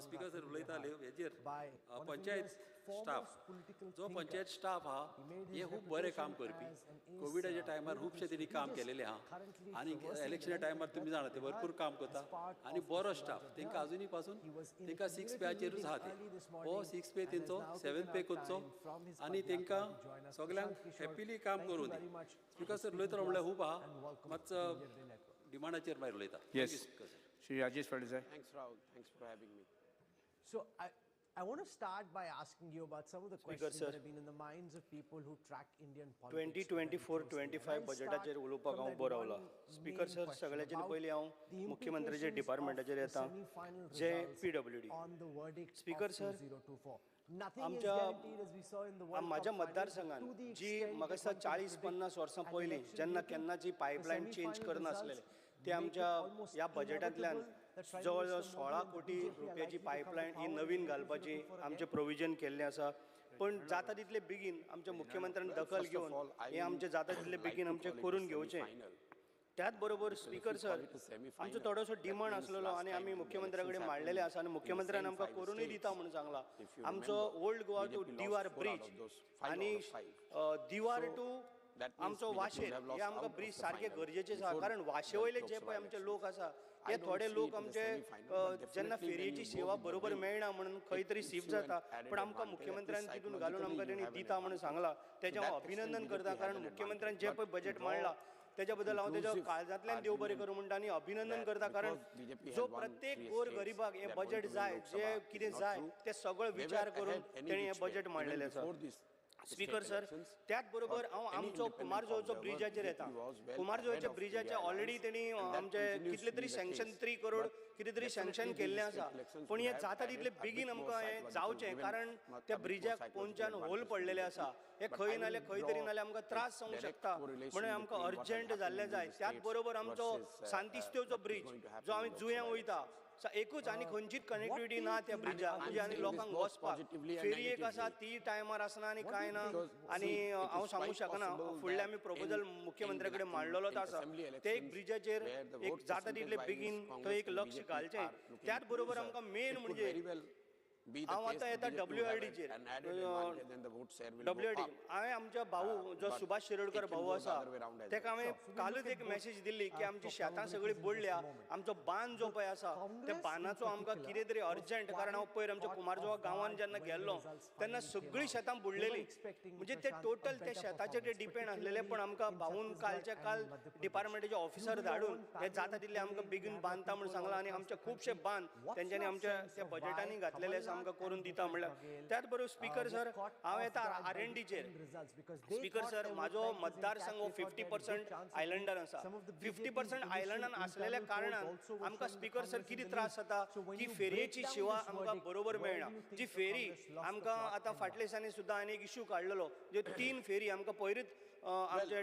H: स्पीकर सर उलयताले हेजेर, पंचायत स्टाफ, जो पंचायत स्टाफ आहा हे खूब बरें काम करपी. कोविडाच्या टायमार खुबशें तेणी काम केलेलें आहा आनी इलेक्शना टायमार तुमी जाणा ते भरपूर काम करता आनी बरो स्टाफ तांकां आजुनूय पासून तांकां 6 पेचेरूच आहा ते, हो 6 पे तेंचो 7 पे करचो आनी तांकां सगल्यांक हॅपिली काम करूं दी. स्पीकर सर उलयतलो म्हणल्यार खूब आहा, मातसो डिमांडाचेर मागीर उलयता.
B: Yes Shri Rajesh Phaldesai.
C: Thanks Rahul, thanks for having me.
I: So I want to start by asking you about some of the
J: Speaker,
I: questions
J: sir.
I: that have been in the minds of people who track Indian politics.
J: 2024-25 बजेटाचेर उलोवपाक हांव उबो रावला. Speaker sir, सगळ्याचेर पयलीं हांव मुख्यमंत्र्याच्या डिपार्टमेंटाचेर येता, जे PWD. Speaker sir, आमच्या म्हाज्या मतदारसंघान जी म्हाका दिसता 40-50 वर्सां पयलीं जेन्ना केन्ना जी पायपलायन चेंज करनासलेले ते आमच्या ह्या बजेटांतल्यान जवळ जवळ 16 कोटी रुपयाची पायपलायन ही नवीन घालपाची आमचें प्रोविजन केल्लें आसा. पण जाता तितले बेगीन आमच्या मुख्यमंत्र्यान दखल घेवन हें आमचें जाता तितले बेगीन आमचें करून घेवचें. त्याच बरोबर स्पीकर सर, आमचो थोडोसो डिमांड आसलेलो आनी आमी मुख्यमंत्र्या कडेन मांडलेले आसा आनी मुख्यमंत्र्यान आमकां करूनय दिता म्हणून सांगलां. आमचो old Goa to Divar bridge आनी दिवार टू आमचो वाशेर हे आमकां ब्रीज सारके गरजेचे आसा. कारण वाशे वयले जे पळय आमचे लोक आसा हे थोडे लोक आमचे जेन्ना फेरयेची सेवा बरोबर मेळना म्हणून खंय तरी शिफ्ट जाता, पण आमकां मुख्यमंत्र्यान तितून घालून आमकां तेणी दिता म्हणून सांगलां. तेजें हांव अभिनंदन करता. कारण मुख्यमंत्र्यान जे पळय बजेट मांडलां तेज्या बद्दल हांव तेज्या काळजांतल्यान देव बरें करूं म्हणटा आनी अभिनंदन करता. कारण जो प्रत्येक गोर गरिबाक हें बजेट जाय, जें कितें जाय तें सगळो विचार करून तेणी हें बजेट मांडलेलें आसा. स्पीकर सर, त्याच बरोबर हांव आमचो कुमारजुंवेचो ब्रिजाचेर येता. कुमारजुंवेच्या ब्रिजाचे ऑलरेडी तेणी आमचे कितले तरी सँक्शन 3 करोड कितें तरी सँक्शन केल्लें आसा, पूण हें जाता तितले बेगीन आमकां हें जावचें. कारण त्या ब्रिजाक पोंच्यान होल पडलेले आसा, हे खंय नाल्यार खंय तरी नाल्यार आमकां त्रास जावंक शकता, म्हणून आमकां अर्जंट जाल्लें जाय. त्याच बरोबर आमचो सांतिस्तेवचो ब्रीज जो आमी जुंयां वयता, एकूच आनी खंयचीच कनेक्टिविटी ना त्या ब्रिजाक, म्हणजे आनी लोकांक वचपाक फेरी एक आसा ती टायमार आसना आनी कांय ना. आनी हांव सांगूंक शकना, फुडले आमी प्रपोजल मुख्यमंत्र्या कडेन मांडलेलोच आसा, ते एक ब्रिजाचेर एक जाता तितले बेगीन थंय एक लक्ष घालचें. त्याच बरोबर आमकां मेन म्हणजे हांव आतां येता WRDचेर. WRD हांवें आमच्या भाऊ जो सुभाष शिरोडकर भाऊ आसा तेका हांवें कालूच एक मॅसेज दिल्ली की आमची शेतां सगळीं बुडल्या, आमचो बांद जो पळय आसा त्या बांदाचो आमकां कितें तरी अर्जंट. कारण हांव पयर आमच्या कुमारजुंवा गांवांत जेन्ना गेल्लो तेन्ना सगळीं शेतां बुडलेलीं, म्हणजे ते टोटल त्या शेताचेर ते डिपेंड आसलेले. पण आमकां भाऊन कालच्या काल डिपार्टमेंटाचे ऑफिसर धाडून हे जाता तितले आमकां बेगीन बांदता म्हूण सांगलां आनी आमचे खुबशे बांद तेंच्यांनी आमच्या त्या बजेटांनी घातलेले आसा, आमकां करून दिता म्हणल्यार. त्याच बरोबर स्पीकर सर, हांव येता RNDचेर. स्पीकर सर, म्हाजो मतदारसंघ हो 50% आयलंडान आसा. 50% आयलंडान आसलेल्या कारणान आमकां स्पीकर सर कितें त्रास जाता की फेरयेची सेवा आमकां बरोबर मेळना. जी फेरी आमकां आतां फाटल्या दिसांनी सुद्दां आनी एक इशू काडलेलो, ज्यो 3 फेरी आमकां पयरूच आमचे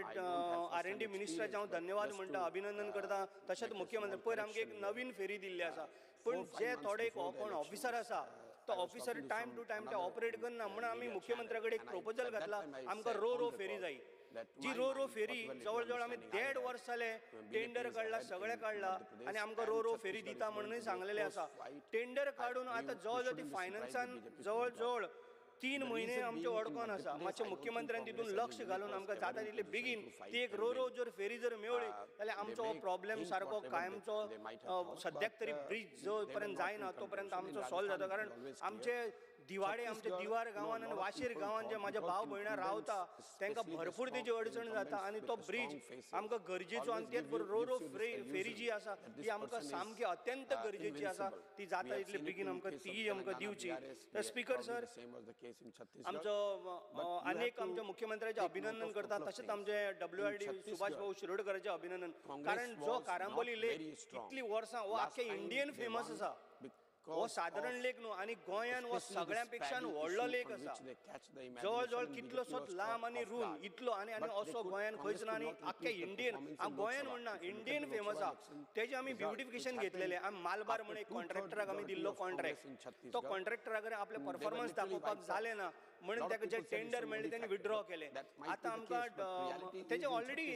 J: RND मिनिस्टराचें हांव धन्यवाद म्हणटा, अभिनंदन करता. तशेंच मुख्यमंत्री पयर आमकां एक नवीन फेरी दिल्ली आसा, पूण जे थोडे कोण ऑफिसर आसा तो ऑफिसर टायम टू टायम ते ऑपरेट करना म्हणून आमी मुख्यमंत्र्या कडेन एक प्रपोजल घातला, आमकां रो रो फेरी जाय. जी रो रो फेरी जवळ जवळ आमी 1.5 वर्स जाले टेंडर काडला, सगळें काडला आनी आमकां रो रो फेरी दिता म्हणूनय सांगलेलें आसा. टेंडर काडून आतां जवळ जवळ ती फायनान्सान जवळ जवळ 3 म्हयने आमचे अडकोन आसा. मातशें मुख्यमंत्र्यान तितून लक्ष घालून आमकां जाता तितले बेगीन ती एक रो रो जर फेरी जर मेवळी जाल्यार आमचो हो प्रॉब्लेम सारको कायमचो सद्याक तरी ब्रीज जो पर्यंत जायना तो पर्यंत आमचो सॉल्व जाता. कारण आमचे दिवाडे, आमच्या दिवार गांवान आनी वाशेर गांवान जे म्हाज्या भाव भयणां रावता तांकां भरपूर तेजी अडचण जाता आनी तो ब्रीज आमकां गरजेचो. आनी तेच बरोबर रो रो फेरी जी आसा ती आमकां सामकी अत्यंत गरजेची आसा, ती जाता तितले बेगीन आमकां ती आमकां दिवची. तर स्पीकर सर, आमचो आनी एक आमच्या मुख्यमंत्र्याचें अभिनंदन करता, तशेंच आमचे WRD Subhash भाऊ शिरोडकराचें अभिनंदन. कारण जो कारांबोली लेक इतलीं वर्सां हो आख्खे इंडियन फेमस आसा, हो सादारण लेक न्हू आनी गोंयान हो सगळ्यां पेक्षान व्हडलो लेक आसा, जवळ जवळ कितलोसोच लांब आनी रूंद इतलो आनी आनी असो गोंयान खंयच ना आनी आख्खे इंडियन, हांव गोंयान म्हणना, इंडियन फेमस आसा. तेजें आमी ब्युटिफिकेशन घेतलेलें. आमी मालबार म्हण एक कॉन्ट्रॅक्टराक आमी दिल्लो कॉन्ट्रॅक्ट, तो कॉन्ट्रॅक्टरा कडेन आपलें परफॉर्मन्स दाखोवपाक जालें ना म्हणून ताका जे टेंडर मेळ्ळें तेणी विथड्रॉ केलें. आतां आमकां तेजें ऑलरेडी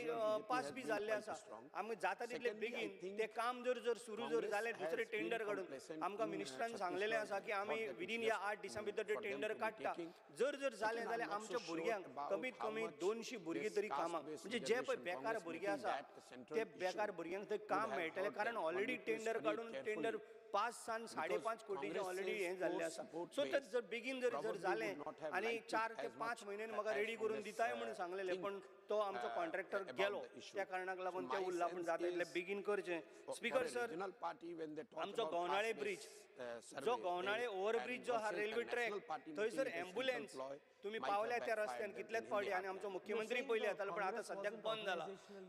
J: पास बी जाल्लें आसा. आमकां जाता तितले बेगीन तें काम जर जर सुरू जर जालें दुसरें टेंडर काडून, आमकां मिनिस्टरान सांगलेलें आसा की आमी विदीन ह्या 8 दिसां भितर ते टेंडर काडटा. जर जर जालें जाल्यार आमच्या भुरग्यांक कमीत कमी 200 भुरगीं तरी कामाक, म्हणजे जे पळय बेकार भुरगे आसा ते बेकार भुरग्यांक थंय काम मेळटलें. कारण ऑलरेडी टेंडर काडून टेंडर 5 सावन 5.5 कोटीचें ऑलरेडी हें जाल्लें आसा. सो तर जर बेगीन जर जर जालें आनी 4 ते 5 म्हयन्यांनी म्हाका रेडी करून दिताय म्हणून सांगलेलें, पण तो आमचो कॉन्ट्रॅक्टर गेलो त्या कारणाक लागून तें उरलां. पूण जाता तितलें बेगीन करचें. स्पीकर सर, आमचो गवनाळे ब्रीज जो गवनाळे ओव्हरब्रीज जो आहा रेल्वे ट्रॅक थंयसर एम्बुलन्स तुमी पावल्या त्या रस्त्यान कितलेच फावटी आनी आमचो मुख्यमंत्री पयलीं येतालो पण आतां सद्याक बंद जाला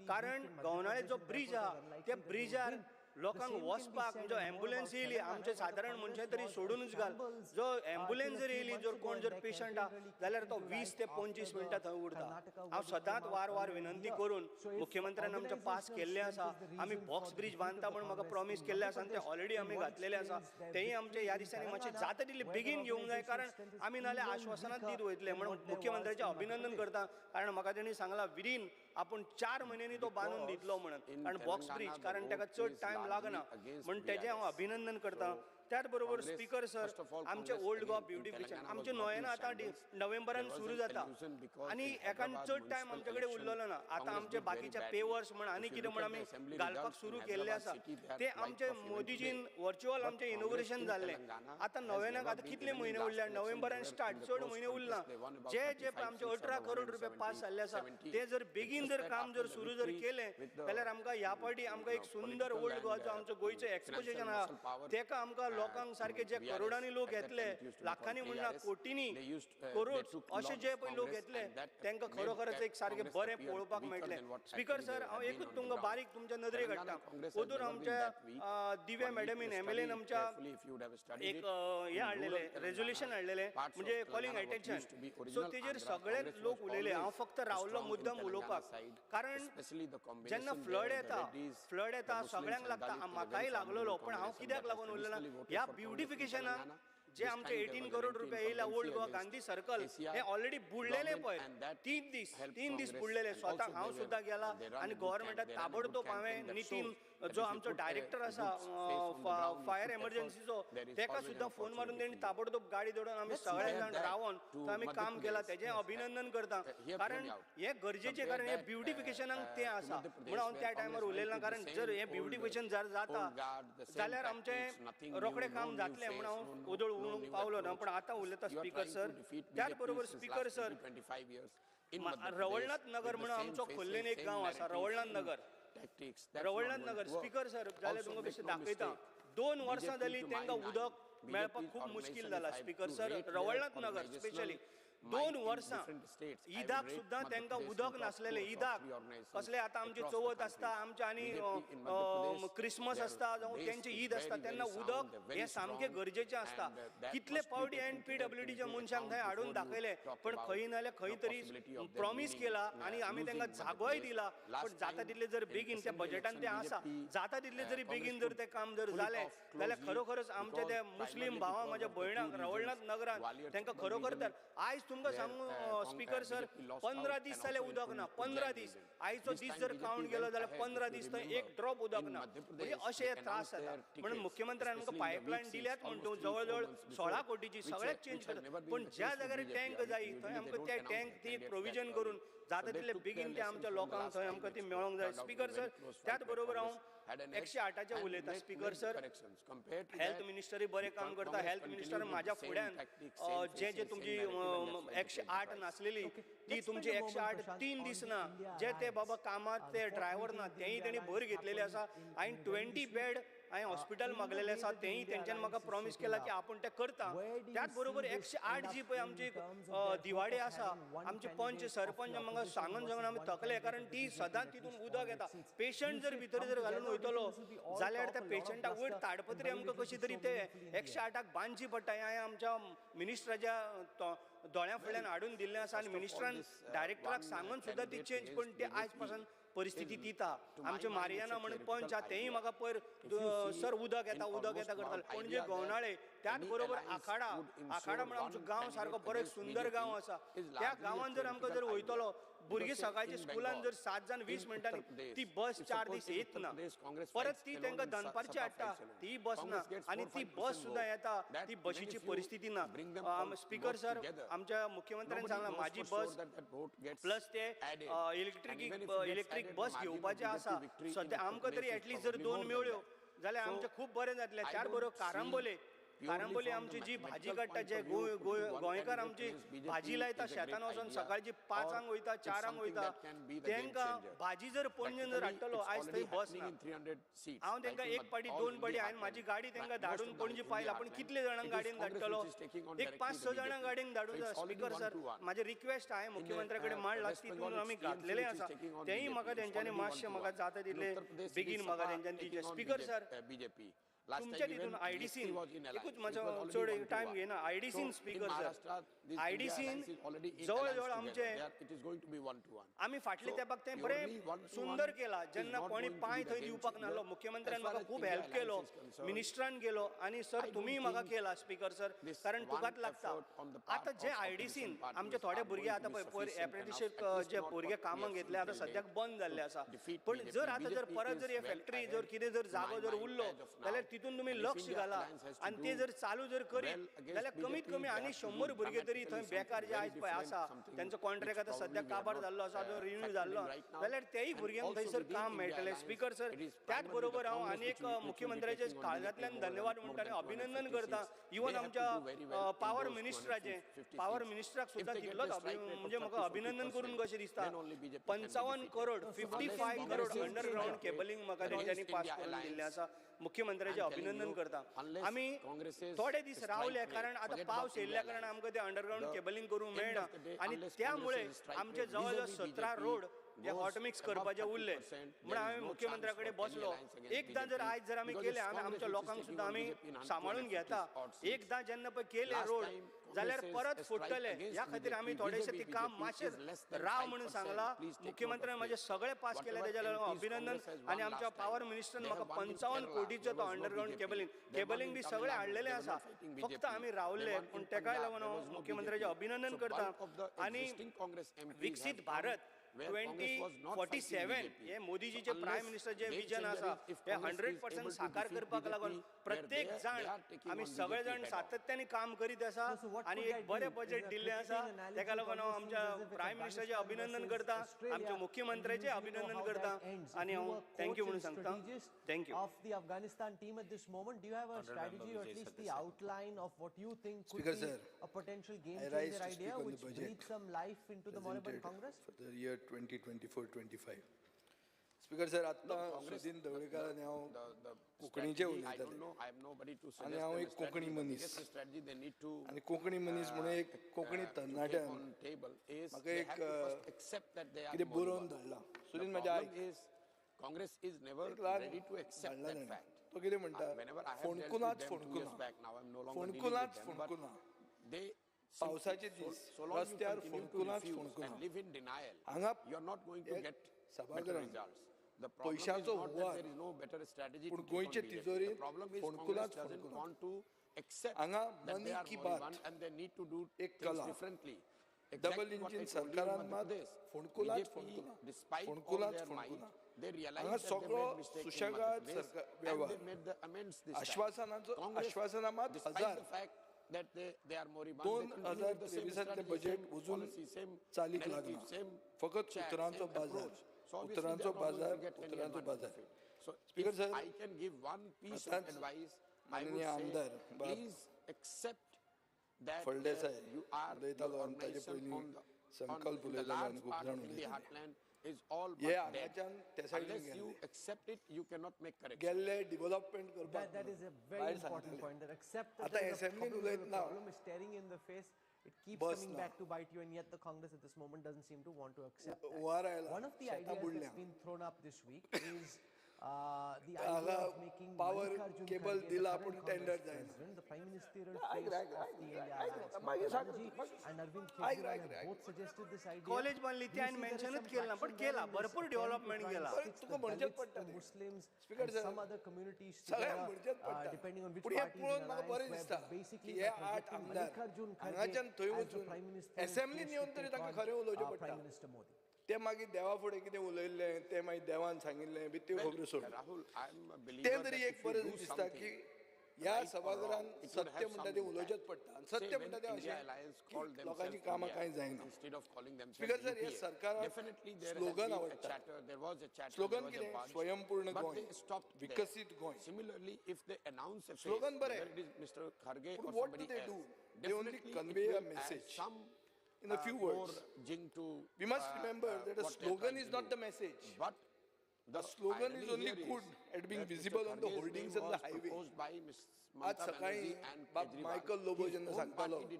J: कारण गवनाळे जो ब्रीज आहा त्या ब्रिजार लोकांक वचपाक म्हणजे एम्बुलन्स येयली आमचे सादारण मनशां तरी सोडूनच घाल जो एम्बुलन्स जर येयली जर कोण जर पेशंट आहा जाल्यार तो 20 ते 25 मिनटां थंय उरता. हांव सदांच वार वार विनंती करून मुख्यमंत्र्यान आमचें पास केल्लें आसा. आमी बॉक्स ब्रीज बांदता म्हूण म्हाका प्रॉमीस केल्लें आसा आनी तें ऑलरेडी आमी घातलेलें आसा. तेंय आमचे ह्या दिसांनी मातशें जाता तितलें बेगीन घेवंक जाय कारण आमी नाल्यार आश्वासनां दीत वयतले. म्हणून मुख्यमंत्र्याचें अभिनंदन करता कारण म्हाका तेणी सांगलां विदीन आपूण 4 म्हयन्यांनी तो बांदून दितलो म्हणून कारण बॉक्स ब्रीज कारण ताका चड टायम लागना म्हण तेजें हांव अभिनंदन करता. त्याच बरोबर स्पीकर सर आमचे ओल्ड गोवा ब्युटिफिकेशन आमचे नोयेना आतां नोव्हेंबरान सुरू जाता आनी एकान चड टायम आमचे कडेन उरलेलो ना. आतां आमचे बाकीचे पेवर्स म्हण आनी कितें म्हण आमी घालपाक सुरू केल्ले आसा ते आमचे मोदीजीन वर्च्युअल आमचें इनोग्रेशन जाल्लें. आतां नोव्हेनाक आतां कितले म्हयने उरल्या नोव्हेंबरान स्टार्ट चड म्हयने उरला. जे जे आमचे 18 करोड रुपया पास जाल्ले आसा ते जर बेगीन जर काम जर सुरू जर केलें जाल्यार आमकां ह्या फावटी आमकां एक सुंदर ओल्ड गोवा जो आमचो गोंयचें एक्सपोजिशन आहा तेका आमकां लोकांक सारके जे करोडांनी लोक येतले लाखांनी म्हणना कोटींनी करोड अशे जे पळय लोक येतले तांकां खरोखरच एक सारकें बरें पळोवपाक मेळटलें. स्पीकर सर हांव एकूच तुमकां बारीक तुमच्या नदरेक हाडटा. ओदूर आमच्या दिव्या मॅडमीन एमएलएन आमच्या एक हें हाडलेलें रेजोल्युशन हाडलेलें म्हणजे कॉलिंग अटेन्शन. सो तेजेर सगळे लोक उलयले. हांव फक्त रावलो मुद्दम उलोवपाक कारण जेन्ना फ्लड येता सगळ्यांक लागता म्हाकाय लागलेलो पण हांव कित्याक लागून उरलें ना ह्या ब्युटिफिकेशनाक जे आमचे 18 करोड रुपया येयला ओल्ड गोवा गांधी सर्कल हे ऑलरेडी बुडलेले पळय 3 दीस बुडलेले. स्वता हांव सुद्दां गेला आनी गव्हर्मेंटाक ताबडतोब हांवें नितीन जो आमचो डायरेक्टर आसा फायर एमर्जन्सीचो तेका सुद्दां फोन मारून तेणी ताबडतोब गाडी दवरून आमी सगळे जाण रावन थंय आमी काम केलां तेजें अभिनंदन करता कारण हें गरजेचें कारण हें ब्युटिफिकेशनाक तें आसा म्हणून हांव त्या टायमार उलयलें ना कारण जर हें ब्युटिफिकेशन जर जाता जाल्यार आमचें रोखडें काम जातलें म्हणून हांव ओदोळ उलोवंक पावलो ना पण आतां उलयता स्पीकर सर. त्याच बरोबर स्पीकर सर रवळनाथ नगर म्हणून आमचो खोल्लेन एक गांव आसा रवळनाथ नगर रवळनाथ नगर स्पीकर सर जाल्यार तुमकां बेश्टें दाखयता 2 वर्सां जालीं तांकां उदक मेळपाक खूब मुश्कील जाला. Speaker sir Ravalnath Nagar specially 2 वर्सां ईदाक सुद्दां तांकां उदक नासलेलें. ईदाक कसले आतां आमची चवथ आसता आमचे आनी क्रिसमस आसता जावं तेंचे ईद आसता तेन्ना उदक हें सामकें गरजेचें आसता. कितले फावटी हांवें पीडब्ल्यूडीच्या मनशांक थंय हाडून दाखयलें पण खंय ना जाल्यार खंय तरी प्रॉमीस केला आनी आमी तांकां जागोय दिला पण जाता तितले जर बेगीन त्या बजेटान तें आसा जाता तितले जरी बेगीन जर तें काम जर जालें जाल्यार खरोखरच आमच्या त्या मुस्लीम भावांक म्हाज्या भयणांक रवळनाथ नगरांत तांकां खरोखर तर आयज तुमकां सांगू स्पीकर सर 15 दीस जाले उदक ना. 15 दीस आयचो दीस जर कावंट केलो जाल्यार 15 दीस थंय एक ड्रॉप उदक ना म्हणजे अशे त्रास जाता. म्हणून मुख्यमंत्र्यान आमकां पायपलायन दिल्यात म्हणटा जवळ जवळ 16 कोटीची सगळ्याक चेंज करता पण ज्या जाग्यार टँक जाय थंय आमकां त्या टँक ती प्रोविजन करून जाता तितले बेगीन ते आमच्या लोकांक थंय आमकां ती मेळोंक जाय. स्पीकर सर त्याच बरोबर हांव 108 उलयता. स्पीकर सर हेल्थ मिनिस्टरूय बरें काम करता. हेल्थ मिनिस्टर म्हाज्या फुड्यान जे जे तुमची 108 नासलेली ती तुमची 108 3 दीस ना जे ते बाबा कामात ते ड्रायव्हर ना तेंय तेणी भर घेतलेले आसा. हांवें 20 बेड हांवें हॉस्पिटल मागलेलें आसा तेंय तेंच्यान म्हाका प्रॉमीस केला की आपूण तें करता. त्याच बरोबर 108 जी पळय आमची दिवाडे आसा आमचे पंच सरपंच म्हाका सांगून सांगून आमी थकले कारण ती सदांच तितून उदक येता. पेशंट जर भितर जर घालून वयतलो जाल्यार त्या पेशंटाक वयर ताडपत्री आमकां कशी तरी ते 108 बांदची पडटा. हें आमच्या मिनिस्टराच्या दोळ्या फुडल्यान हाडून दिल्लें आसा आनी मिनिस्टरान डायरेक्टराक सांगून सुद्दां ती चेंज पण ती आयज पासून परिस्थिती दिता. आमचे मारियाना म्हणून पंच आहा तेंय म्हाका पयर सर उदक येता उदक येता करताले. पणजे गवनाळे त्याच बरोबर आखाडा आखाडा म्हणून आमचो गांव सारको बरो एक सुंदर गांव आसा त्या गांवान जर आमकां जर वयतलो भुरगीं सकाळची स्कुलान जर 7 जाण 20 मिनटांनी ती बस 4 दीस येत ना परत ती तांकां दनपारची हाडटा ती बस ना आनी ती बस सुद्दां येता ती बशीची परिस्थिती ना. स्पीकर सर आमच्या मुख्यमंत्र्यान सांगलां म्हाजी बस प्लस ते इलेक्ट्रीक बस घेवपाचें आसा सद्या आमकां तरी एटलिस्ट जर 2 मेळ्ळ्यो जाल्यार आमचें खूब बरें जातलें. त्याच बरोबर कारांबोले कारांबोली आमची जी भाजी काडटा, जे गोंयकार आमची भाजी लायता शेतान वचून सकाळची 5 वयता 4 वयता, तांकां भाजी जर पणजेन जर हाडटलो आयज थंय बस ना. हांव तांकां 1 पाटी 2 पाटी हांवें म्हाजी गाडी तांकां धाडून पणजे पायला, पूण कितले जाणांक गाडयेन धाडटलो? एक 5-6 जाणांक गाडयेन धाडून. स्पीकर सर म्हाजें रिक्वेस्ट हांवें मुख्यमंत्र्या कडेन मांडला, तितून आमी घातलेलें आसा, तेंय म्हाका तेंच्यांनी मातशें म्हाका जाता तितले बेगीन म्हाका तेंच्यांनी दिवचें. स्पीकर सर तुमच्या तितून आयडीसीन एकूच म्हाजो चड टायम घेयना, आयडीसीन स्पीकर सर आयडीसीन जवळ जवळ आमचे आमी फाटले तेंपाक तें बरें सुंदर केलां, जेन्ना कोणी पांय थंय दिवपाक नासलो, मुख्यमंत्र्यान म्हाका खूब हेल्प केलो, मिनिस्टरान केलो आनी सर तुमीय म्हाका केला स्पीकर सर, कारण तुकाच लागता. आतां जे आयडीसीन आमचे थोडे भुरगे आतां पळय पयर एप्रेंटिशीप जे भुरगे कामाक घेतले आतां सद्याक बंद जाल्ले आसा, पूण जर आतां जर परत जर हे फॅक्टरी जर कितें जर जागो जर उरलो जाल्यार तितून तुमी लक्ष घाला आनी ते जर चालू जर करीत जाल्यार कमीत कमी आनी 100 भुरगे तरी थंय बेकार जे आयज पळय आसा तेंचो कॉन्ट्रॅक्ट आतां सद्याक काबार जाल्लो आसा, अजून रिन्यू जाल्लो, जाल्यार तेय भुरग्यांक थंयसर काम मेळटलें. स्पीकर सर त्याच बरोबर हांव आनी एक मुख्यमंत्र्याचे काळजांतल्यान धन्यवाद म्हणटा आनी अभिनंदन करता, इवन आमच्या पावर मिनिस्टराचें, पावर मिनिस्टराक सुद्दां तितलोच म्हणजे म्हाका अभिनंदन करून कशें दिसता. 55 करोड 55 करोड अंडरग्रावंड केबलिंग म्हाका तेंच्यांनी पास करून दिल्लें आसा, मुख्यमंत्र्याचें अभिनंदन करता. आमी थोडे दीस रावले कारण आतां पावस येयल्ल्या कारणान आमकां ते अंडरग्रावंड केबलिंग करूंक मेळना आनी त्यामुळे आमचे जवळ जवळ 17 रोड जे हॉटमिक्स करपाचे उरले, म्हणून हांवें मुख्यमंत्र्या कडेन बसलो. एकदां जर आयज जर आमी केले, आमी आमच्या लोकांक सुद्दां आमी सांबाळून घेता, एकदां जेन्ना पळय केले रोड जाल्यार परत फुट्टले, ह्या खातीर आमी थोडेशें ती काम मातशें राव म्हणून सांगलां. मुख्यमंत्र्यान म्हाजें सगळें पास केलें, तेज्या लागून अभिनंदन. आनी आमच्या पावर मिनिस्टरान म्हाका 55 कोटीचो तो अंडरग्रावंड केबलिंग केबलिंग बी सगळें हाडलेलें आसा, फक्त आमी रावले, पूण तेकाय लागून हांव मुख्यमंत्र्याचें अभिनंदन करता. आनी विकसीत भारत 2047 हे मोदीजीचे प्रायम मिनिस्टर जे विजन आसा हे 100% साकार करपाक लागून प्रत्येक जाण आमी सगळे जाण सातत्याने काम करीत आसा आनी एक बरें बजेट दिल्लें आसा, तेका लागून हांव आमच्या प्रायम मिनिस्टराचें अभिनंदन करता, आमच्या मुख्यमंत्र्याचें अभिनंदन करता आनी हांव thank you म्हणून सांगता. Thank you.
I: Of the Afghanistan team at this moment, do you have a strategy or at least the outline of what you think could be a potential game changer idea which breathes some life into the moribund Congress
K: for the year 2024-25? Speaker sir, आतां सुदीन ढवळीकार हांव कोंकणीचें उलयताले आनी हांव एक कोंकणी मनीस आनी कोंकणी मनीस म्हणून एक कोंकणी तरणाट्यान म्हाका एक कितें बरोवन धाडलां. सुदीन म्हाज्या आयक,
C: Congress is never ready to accept that fact.
K: तो कितें म्हणटा, फोंडकुलांच फोंडकुलां, फोंडकुलांच फोंडकुलां, पावसाचे दीस रस्त्यार फोंडकुलांच फोंडकुलां, हांगा सभाघरांत पयशांचो हुंवार, पूण गोंयचे तिजोरींत फोंडकुलांच फोंडकुलां. हांगा मनी की बात एक कला, डबल इंजीन सरकारान मात फोंडकुलांच फोंडकुलां, फोंडकुलांच फोंडकुलां. हांगा सगळो सुशेगाद सरकार वेव्हार, आश्वासनाचो आश्वासनां मात हजार. 2023 बजेट अजून चालीक लागना, फकत उतरांचो बाजार, उतरांचो बाजार, उतरांचो बाजार. स्पीकर सर, आतांच माननीय आमदार बाब फळदेसाय उलयतालो आनी ताजे पयलीं संकल्प उलयतालो आनी खूब जाण उलयताले. हे हांगाच्यान ते सायडीन गेल्ले गेल्ले डिव्हलपमेंट करपाक भायर सांगताले. आतां एसेंब्लीन उलयतना
I: It keeps coming back to bite you, and yet the Congress at this moment doesn't seem to want to accept that. One of the ideas that's been thrown up this week is the idea of making
K: power cable दिला पूण tender जायना.
I: The Prime Ministerial face of the India Alliance and Arvind Kejriwal have both suggested this idea.
J: College बांदली ती हांवें मेन्शनूच केलें ना, पण केला भरपूर डेव्हलपमेंट केला.
K: तुका म्हणचेच पडटा
I: Muslims
K: speaker sir,
I: some other communities
K: सगळ्यांक म्हणचेच पडटा.
I: depending on which
K: पूण हें
I: party
K: पळोवन म्हाका बरें दिसता की हे 8 आमदार हांगाच्यान थंय वचून एसेंब्लीन येवन तरी तांकां खरें उलोवचें पडटा. ते मागीर देवा फुडें कितें उलयल्लें तें मागीर देवान सांगिल्लें बी त्यो खबरो सोड, तें तरी एक बरें दिसता की ह्या सभाघरान सत्य म्हणटा तें उलोवचेंच पडटा आनी सत्य म्हणटा तें अशें लोकांची कामां कांय जायना. स्पीकर सर, हे सरकाराक स्लोगन आवडटा. स्लोगन कितें? स्वयंपूर्ण गोंय, विकसीत गोंय. स्लोगन बरें, पूण what do they do? They only convey a message in a few words. We must remember that a slogan is not the message. The slogan is only good at being visible on the hoardings and the highway. आज सकाळी बाब Michael Lobo जेन्ना सांगतालो की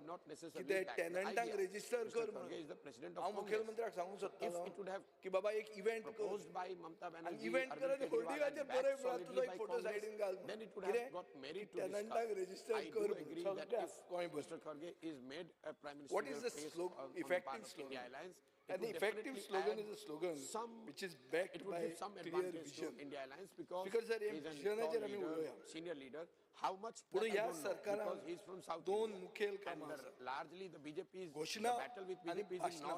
K: ते टेनंटांक register कर म्हणून, हांव मुखेलमंत्र्याक सांगूंक सोदतालो की बाबा एक इव्हेंट कर, आनी इव्हेंट कर आनी होर्डिंगाचेर बरय म्हणून तुजो एक फोटो सायडीन घाल, कितें टेनंटांक रेजिस्टर कर सगळ्या गोंयभर. What is the effective slogan? And the effective slogan is a slogan which is backed by clear vision. Because sir, हे विजनाचेर आमी उलोवया. पूण ह्या सरकारान दोन मुखेल कामां आसात, घोशणा आनी भाशणां.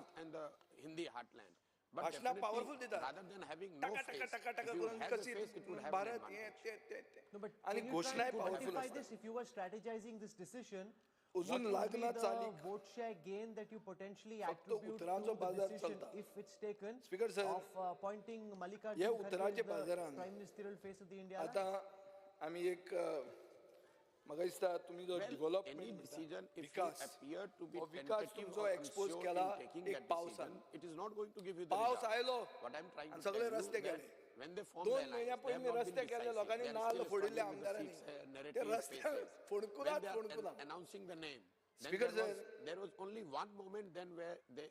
K: भाशणां पावरफूल दितात, टाका टाका टाका टाका करून विकसीत भारत हें तें तें तें, आनी घोशणाय पावरफूल आसतात. अजून लागना चालीक, फक्त उतरांचो बाजार चलता. स्पीकर सर, ह्या उतरांच्या बाजारान आतां आमी एक म्हाका दिसता तुमी जो डेव्हलपमेंट विकास, हो विकास तुमचो एक्सपोज केला एक पावसान. पावस आयलो आनी सगळे रस्ते गेले. 2 म्हयन्या पयलीं रस्ते केले, लोकांनी नाल्ल फोडिल्ले आमदारांनी, ते रस्ते फोडकुलात फोडकुलात. स्पीकर सर,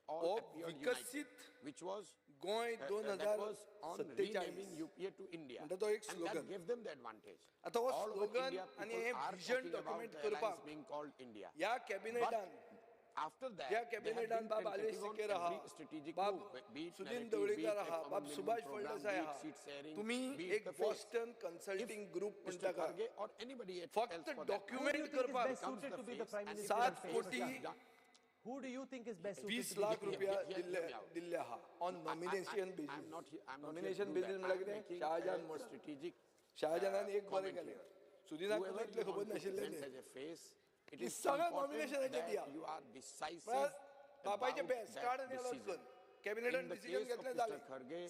K: हो विकसीत गोंय 2047 म्हणटा तो एक स्लोगन. आतां हो स्लोगन आनी हें विजन डॉक्युमेंट करपाक ह्या कॅबिनेटान, ह्या कॅबिनेटान बाब आलेश सिकेर आहा, बाब सुदीन ढवळीकर आहा, बाब सुभाष फळदेसाय आहा, तुमी एक बॉस्टन कन्सल्टींग ग्रुप म्हणटा का फक्त डॉक्युमेंट करपाक 7 कोटी 20 लाख रुपया दिल्ले आहा on nomination basis. Nomination basis म्हणल्यार कितें? शाहजहान म्हणून, शाहजहानान एक बरें केलें, सुदिनाक इतलें खबर नाशिल्लें तें. सगळ्या नॉमिनेशनाचेर दिया, बापायचें बेस्ट काड आनी अलॉट कर. कॅबिनेटान डिसिजन घेतलें, जालें.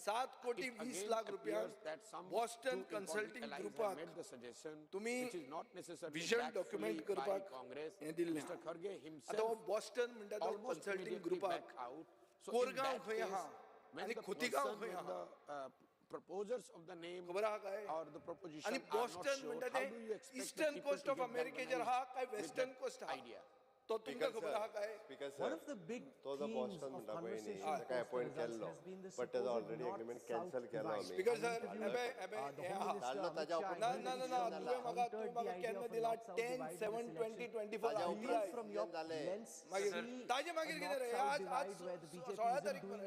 K: 7 कोटी 20 लाख रुपया बॉस्टन कन्सल्टींग ग्रुपाक तुमी विजन डॉक्युमेंट करपाक हें दिल्लें. आतां हो बॉस्टन म्हणटा तो कन्सल्टींग ग्रुपाक कोरगांव खंय आहा आनी खोतीगांव खंय आहा खबर आहा काय? आनी बॉस्टन म्हणटा तें इस्टर्न कोस्ट ऑफ अमेरिकेचेर आहा काय वेस्टर्न कोस्ट आहा तो तुमकां खबर आहा काय?
D: स्पीकर सर, तो जो बॉस्टन म्हणटा पळय न्ही, ताका अपॉयंट केल्लो, बट तेजो ऑलरेडी एग्रीमेंट कॅन्सल केलो आमी.
K: स्पीकर सर, एबे हें आहा, ना ना ना ना, तुवें म्हाका केन्ना दिला? 10/7/2024 मागीर ताजे मागीर कितें रे? आज आज 16 तारीख मरे.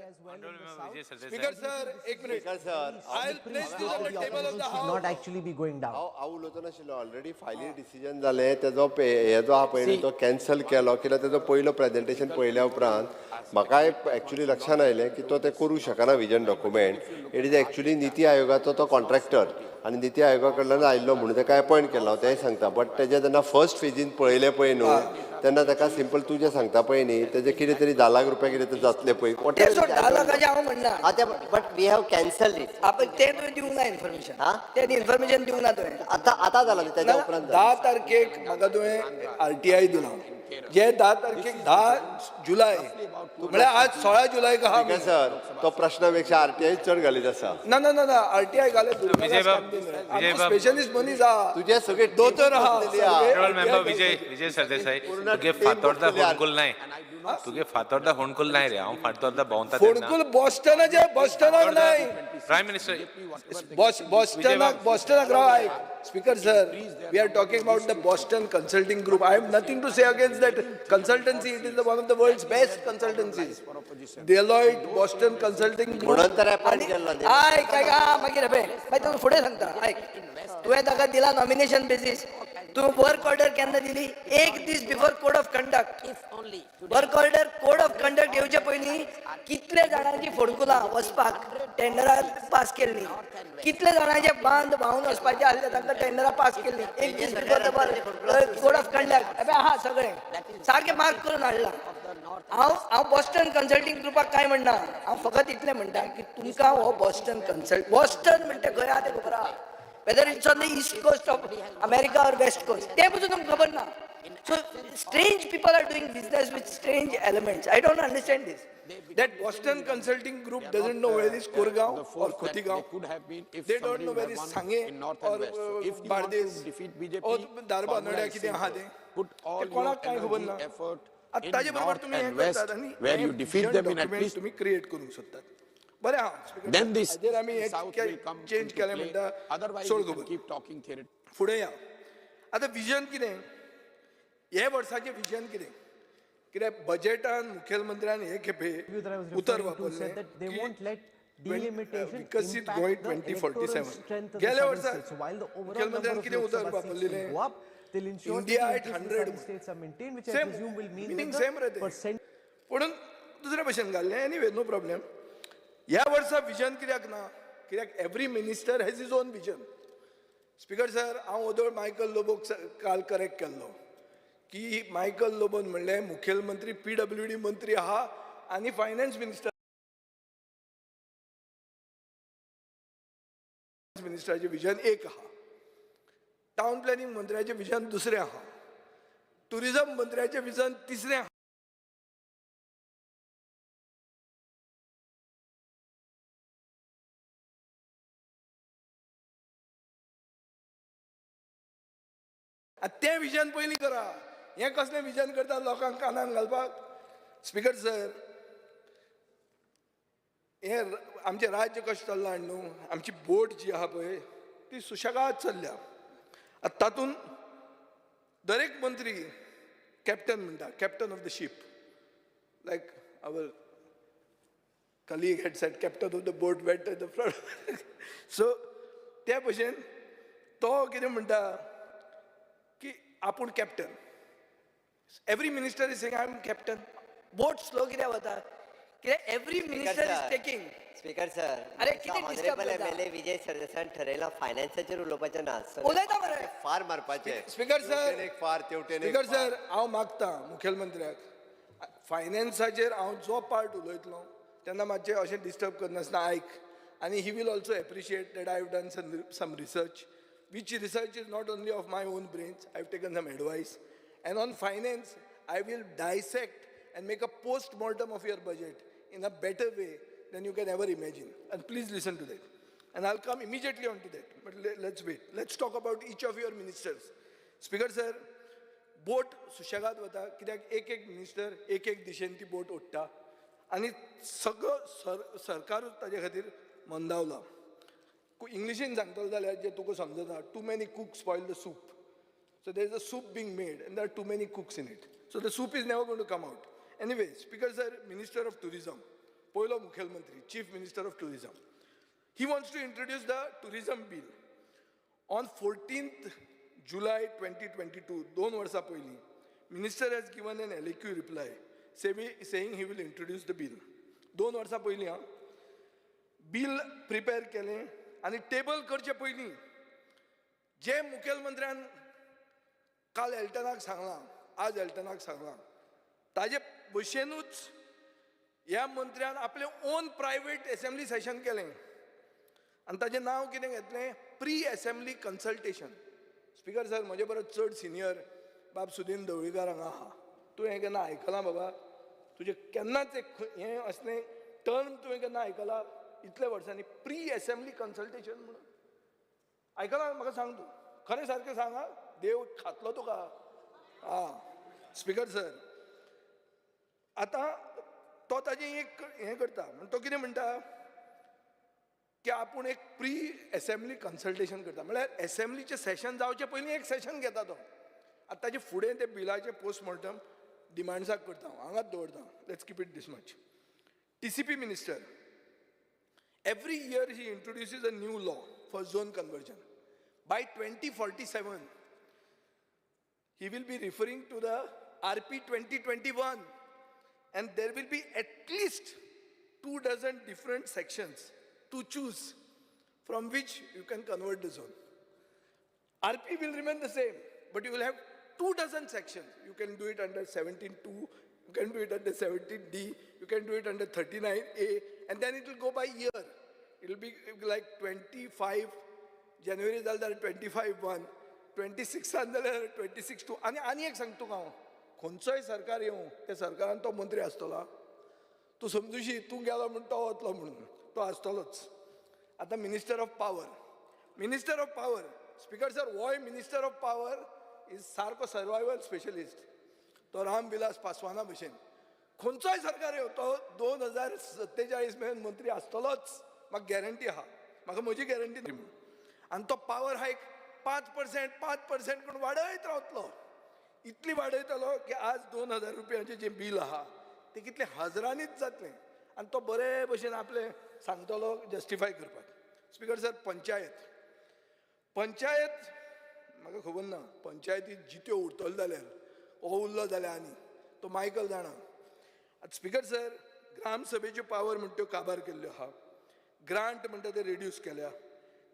K: स्पीकर सर, एक minute.
D: Sir,
K: I will place this on the table of the house.
I: Not actually be going down.
D: हांव उलोवचो नाशिल्लो, ऑलरेडी फायली डिसिजन जालें, तेजो हे जो आहा पळय न्ही तो कॅन्सल केलो कित्याक तेजो पयलो प्रेजेंटेशन पळयल्या उपरांत म्हाकाय एक्चुली लक्षान आयलें की तो तें करूं शकना vision document. It is actually NITI आयोगाचो तो कॉन्ट्रॅक्टर आनी निती आयोगा कडल्यान आयिल्लो म्हणून ताका अपॉयंट केलो, हांव तेंय सांगता. बट तेजें जेन्ना फर्स्ट फेजीन पळयलें पळय न्हू तेन्ना ताका सिंपल तुजें सांगता पळय न्ही तेजें कितें तरी 10 लाख रुपया कितें तरी जातलें पळय.
L: हांव म्हणना,
M: but we have cancelled it.
L: तें तुवें दिवंक ना इन्फॉर्मेशन, तें इन्फॉर्मेशन दिवंक ना तुवें.
M: आतां आतां जालां न्ही तेज्या उपरांत
K: 10 तारखेक म्हाका तुवें RTI दिला, जे 10 तारखेक 10 जुलय म्हळ्यार आज 16 जुलय का.
D: सर, तो प्रश्ना पेक्षा RTI चड घालीत आसा.
K: ना ना ना ना, RTI घाले स्पेशलिस्ट मनीस आहा,
D: तुजे सगळे
K: दोतोर आहा.
N: विजय सरदेसाय, तुगे फातोर्दा फोंडकुल नाय, तुगे फातोर्दा फोंडकुल नाय रे. हांव फातोर्दा भोंवता.
K: फोंडकुल बॉस्टनाचे, बॉस्टनाक नाय.
N: प्रायम मिनिस्टर
K: बॉस्टनाक, बॉस्टनाक राव. आयक speaker sir, we are talking about the Boston Consulting Group. I have nothing to say against that consultancy. It is one of the world's best consultancies, Deloitte Boston Consulting Group.
D: म्हणून तर appoint केल्लो.
L: आयक आयक, मागीर मागीर तुका फुडें सांगता. आयक, तुवें ताका दिला नॉमिनेशन बेजीस, तुवें वर्क ऑर्डर केन्ना दिली? एक दीस before code of conduct. Work order, code of conduct येवचे पयलीं कितले जाणांची फोडकुलां वचपाक टेंडरां पास केल्ली, कितले जाणांचे बांद व्हांवन वचपाचे आसले तांकां टेंडरां पास केल्ली एक दीस बिफोर कोड ऑफ कंडक्ट. आहा सगळें सारकें मार्क करून हाडलां. हांव हांव बॉस्टन कन्सल्टींग ग्रुपाक कांय म्हणना, हांव फकत इतलें म्हणटा की तुमकां हो बॉस्टन कन्सल्ट, बॉस्टन म्हणटा खंय आहा तें खबर आहा, whether it's on the east coast of America or west coast तें पसून तुमकां खबर ना. So strange people are doing business with strange elements. I don't understand this.
K: That Boston Consulting Group doesn't know where is Korgaon or Khotigaon. They don't know where is Sange or Bardez or Dharbandora कितें आहा तें. ते कोणाक कांय खबर ना. आतां ताजे बरोबर तुमी हें करतात आनी हें डॉक्युमेंट तुमी क्रिएट करूंक सोदतात. बरें आहा. हाजेर आमी हें चेंज केलें म्हणटा सोड खबर. फुडें या. आतां विजन कितें, हे वर्साचें विजन कितें? कित्याक बजेटान मुखेलमंत्र्यान हे खेपे उतर वापरलें विकसीत गोंय 2047. गेल्या वर्सा मुखेलमंत्र्यान कितें उतर वापरलें? India at 100. Same meaning same रे तें, पूण दुसरे भशेन घाल्लें. Anyway no problem. ह्या वर्सा विजन कित्याक ना? कित्याक every minister has his own vision. Speaker sir, हांव ओदोळ मायकल लोबोक काल करेक्ट केल्लो की मायकल लोबोन म्हणलें मुखेलमंत्री PWD मंत्री आहा आनी फायनान्स मिनिस्टराचें विजन एक आहा, टावन प्लॅनिंग मंत्र्याचें विजन दुसरें आहा, ट्युरिजम मंत्र्याचें विजन तिसरें आहा. तें विजन पयलीं करा. हें कसलें विजन करता लोकांक कानान घालपाक? स्पीकर सर, हें आमचें राज्य कशें चल्लां न्हू, आमची बोट जी आहा पळय ती सुशेगाद चल्ल्या. आतां तातूंत दरेक मंत्री कॅप्टन म्हणटा, captain of the ship, like our colleague had said captain of the boat went at the front. So त्या भशेन तो कितें म्हणटा की आपूण captain. Every minister is saying I am captain.
L: Boat slow कित्याक वता? कित्याक every minister is taking.
M: Speaker sir,
L: अरे कितें डिस्टर्ब करता?
M: एमएलए विजय सरदेसायान ठरयलां फायनान्साचेर उलोवपाचें ना,
L: उलयता मरे
D: फार मारपाचें.
K: स्पीकर सर,
D: एक फार तेवटेन.
K: स्पीकर सर, हांव मागता मुखेलमंत्र्याक फायनान्साचेर हांव जो पार्ट उलयतलो तेन्ना मातशें अशें डिस्टर्ब करनासतना आयक. आनी he will also appreciate that I have done some research, which research is not only of my own brains. I have taken some advice. And on finance, I will dissect and make a post-mortem of your budget in a better way than you can ever imagine. And please listen to that. And I'll come immediately onto that. But let's wait. Let's talk about each of your ministers. Speaker sir, boat सुशेगाद वता कित्याक एक एक minister एक एक दिशेन ती बोट ओडटा आनी सगळो सरकारूच ताजे खातीर मंदावला. इंग्लिशीन सांगतलो जाल्यार जे तुका समजना, too many cooks spoil the soup. So there is a soup being made and there are too many cooks in it. So the soup is never going to come out. Anyway, Speaker sir, Minister of Tourism, Poilo Mukhyamantri, Chief Minister of Tourism, he wants to introduce the tourism bill. On 14th July 2022, 2 varsa poyli, Minister has given an LAQ reply saying he will introduce the bill. 2 varsa poyli, ha? Bill prepare kele ani table karche poyli, जे मुखेलमंत्र्यान काल एल्टनाक सांगलां, आज एल्टनाक सांगलां, ताजे भशेनूच ह्या मंत्र्यान आपलें own private assembly Seshan केलें आनी ताजें नांव कितें घेतलें? Pre assembly consultation. Speaker sir, म्हजे परस चड सिनियर बाब सुदीन ढवळीकार हांगा आहा. तुवें हें केन्ना आयकलां बाबा? तुजें केन्नाच एक हें असलें टर्म तुवें केन्ना आयकलां इतल्या वर्सांनी? प्री एसेंब्ली कन्सल्टेशन म्हणून आयकलां? म्हाका सांग तूं खरें सारकें सांग, देव खातलो तुका. आं, स्पीकर सर, आतां तो ताजें एक हें करता म्हण तो कितें म्हणटा की आपूण एक प्री एसेंब्ली कन्सल्टेशन करता, म्हळ्यार एसेंब्लीचें सेशन जावचे पयलीं एक सेशन घेता तो. आतां ताजे फुडें ते बिलाचें पोस्टमॉर्टम डिमांड्साक करता, हांव हांगाच दवरता. Let's keep it this much. TCP minister, every year he introduces a new law for zone conversion. By 2047 He will be referring to the RP 2021, and there will be at least 2 dozen different sections to choose from which you can convert the zone. RP will remain the same, but you will have 2 dozen sections. You can do it under 17(2), you can do it under 17D, you can do it under 39A, and then it will go by year. It will be like 25 January जाल्यार 25(1), 26 जाल्यार 26(2). आनी आनी एक सांगता तुका हांव, खंयचोय सरकार येवं त्या सरकारान तो मंत्री आसतलो. तूं समजुशी तूं गेलो म्हूण तो वतलो म्हणून, तो आसतलोच. आतां minister of power, minister of power, speaker sir, होय मिनिस्टर ऑफ पावर is सारको सर्वायवल स्पेशलिस्ट. तो रामविलास पासवाना भशेन. खंयचोय सरकार येवं तो 2047 मेरेन मंत्री आसतलोच, म्हाका गॅरंटी आहा, म्हाका म्हजी गॅरंटी म्हणून. आनी तो पावर हायक 5% 5% करून वाडयत रावतलो. इतली वाडयतलो की आज 2000 रुपयांचें जें बील आहा तें कितलें हजरांनीच जातलें. आनी तो बरे भशेन आपलें सांगतलो जस्टिफाय करपाक. स्पीकर सर, पंचायत, पंचायत म्हाका खबर ना, पंचायती जित्यो उरतलो जाल्यार हो उरलो जाल्यार आनी तो मायकल जाणा. आतां स्पीकर सर, ग्रामसभेच्यो पावर म्हणटा त्यो काबार केल्ल्यो आहा, ग्रांट म्हणटा ते रिड्यूस केल्या,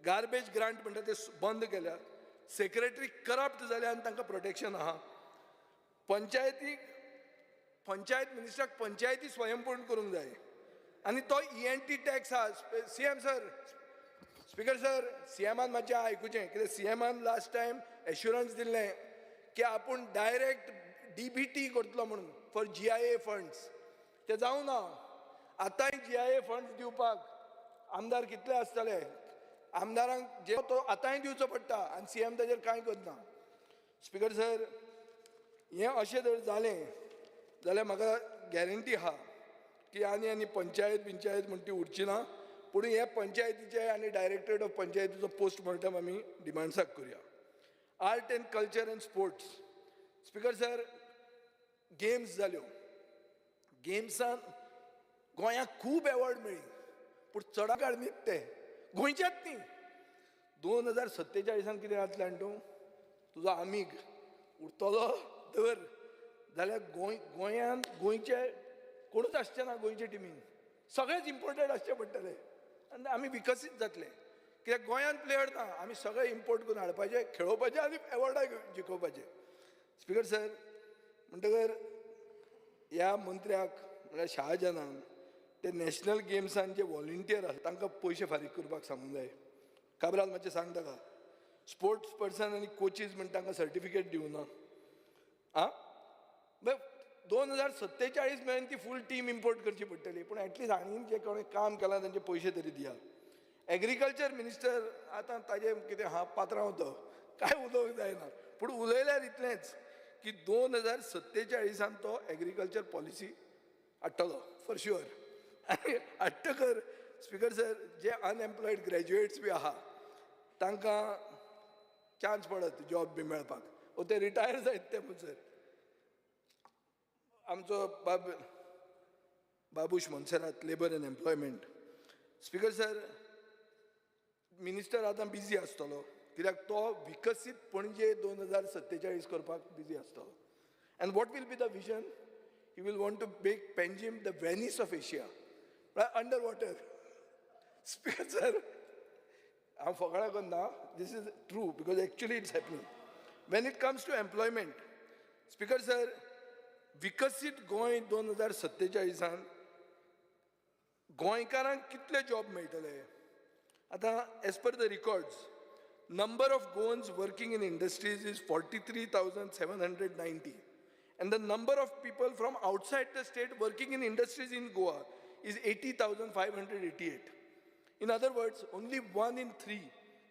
K: गार्बेज ग्रांट म्हणटा ते बंद केल्या, सेक्रेटरी करप्ट जाल्या आनी तांकां प्रोटेक्शन आहा. पंचायती, पंचायत मिनिस्टराक पंचायती स्वयंपूर्ण करूंक जाय. आनी तो ENT tax आहा. CM sir, speaker sir, सीएमान मातशें आयकुचें, कित्याक सीएमान लास्ट टायम एश्युरन्स दिल्लें की आपूण डायरेक्ट DBT करतलो म्हणून फॉर GIA funds. तें जावं ना. आतांय GIA funds दिवपाक आमदार कितले आसतले, आमदारांक जे तो आतांय दिवचो पडटा आनी सीएम ताजेर कांय करना. स्पीकर सर, हें अशें जर जालें जाल्यार म्हाका गॅरंटी आहा की आनी आनी पंचायत बिंचायत म्हण ती उरची ना. पूण हे पंचायतीचे आनी डायरेक्टरेट ऑफ पंचायतीचो पोस्टमॉर्टम आमी डिमांड्साक करुया. Art and culture and sports, speaker sir, games जाल्यो, गेम्सान गोंयाक खूब एवॉर्ड मेळ्ळी, पूण चडा न्हीत ते गोंयच्याच न्ही. 2047 कितें जातलें जाणा तूं, तुजो आमीग उरतलो तर जाल्यार गोंयांत गोंयचे कोणूच आसचे ना, गोंयचे टिमीन सगळेच इम्पोर्टेड आसचे पडटले आनी आमी विकसीत जातले. कित्याक गोंयांत प्लेयर ना, आमी सगळे इम्पोर्ट करून हाडपाचे, खेळोवपाचे आनी एवॉर्डां जिखोवपाचे. स्पीकर सर, म्हणटकर ह्या मंत्र्याक म्हळ्यार शाहजहानान ते नॅशनल गेम्सान जे वॉलंटियर आसा तांकां पयशे फारीक करपाक सांगूंक जाय. काब्राल मातशें सांग ताका, स्पोर्ट्स पर्सन आनी कोचीज म्हण तांकां सर्टिफिकेट दिवना. आं, 2047 मेरेन ती फूल टीम इम्पोर्ट करची पडटली, पूण एटलीस्ट हांणी जे कोणें काम केलां तांचे पयशे तरी दिया. एग्रीकल्चर मिनिस्टर आतां ताजें कितें आहा पात्रांव तो काय उलोवंक जायना, पूण उलयल्यार इतलेंच की 2047 तो एग्रीकल्चर पॉलिसी हाडटलो फॉर शुअर. आनी हाडटकर स्पीकर सर, जे अनएम्प्लॉयड ग्रॅज्युएट्स बी आहा तांकां चान्स पडत जॉब बी मेळपाक, ओ ते रिटायर जायत ते म्हणसर. आमचो बाब Babush Monserrate, labour and employment. Speaker sir, minister आतां बिजी आसतलो, कित्याक तो विकसीत पणजे 2047 करपाक बिजी आसतलो. And what will be the vision? He will want to make Panjim the Venice of Asia, under water. Speaker sir, हांव फकाणां करना, this is true because actually it's happening. When it comes to employment, speaker sir, विकसीत गोंय 2047 गोंयकारांक कितले job मेळटले? आतां as per the records, number of Goans working in industries is 43,790, and the number of people from outside the state working in industries in Goa is 80,588. In other words, only 1 in 3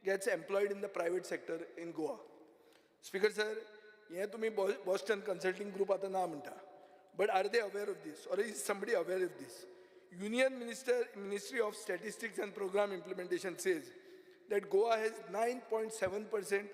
K: gets employed in the private sector in Goa. Speaker sir, हें तुमी Boston consulting group आतां ना म्हणटा, but are they aware of this or is somebody aware of this? Union Ministry of Statistics and Program Implementation says that Goa has 9.7%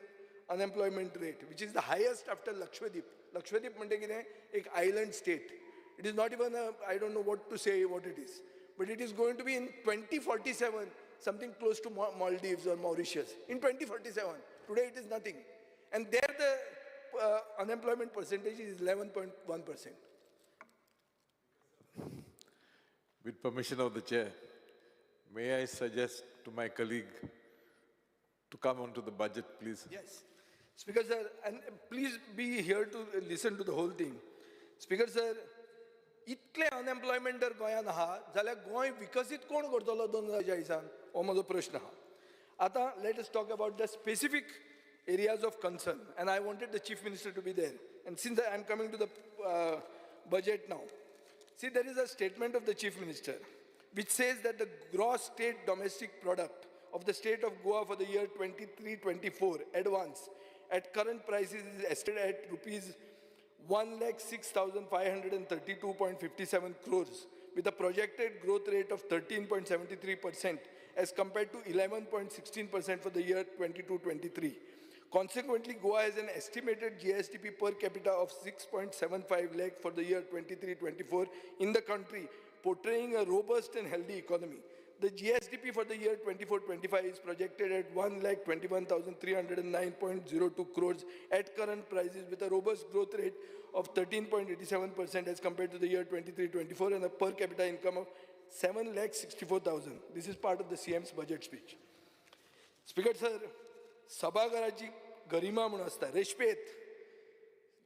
K: unemployment rate, which is the highest after Lakshadweep. Lakshadweep म्हणजे कितें, एक island state. It is not even I don't know what to say what it is, but it is going to be in 2047 something close to Maldives or Mauritius. In 2047, today it is nothing. And there the unemployment percentage is 11.1%.
O: With permission of the chair, may I suggest to my colleague to come onto the budget, please?
K: Yes. Speaker sir, and please be here to listen to the whole thing. Speaker sir, इतले unemployment जर गोंयांत आहा जाल्यार गोंय विकसीत कोण करतलो 2040 हो म्हजो प्रश्न आहा. आतां let us talk about the specific areas of concern, and I wanted the Chief Minister to be there. And since I am coming to the budget now, see, there is a statement of the Chief Minister which says that the gross state domestic product of the state of Goa for the year 23-24 advance at current prices is estimated at rupees 1,06,532.57 crores with a projected growth rate of 13.73% as compared to 11.16% for the year 22-23. Consequently, Goa has an estimated GSDP per capita of 6.75 lakh for the year 23-24 in the country, portraying a robust and healthy economy. The GSDP for the year 24-25 is projected at 1,21,309.02 crores at current prices, with a robust growth rate of 13.87% as compared to the year 23-24 and a per capita income of 7,64,000. This is part of the CM's budget speech. Speaker sir, सभाघराची गरिमा म्हणून आसता, रेस्पेत.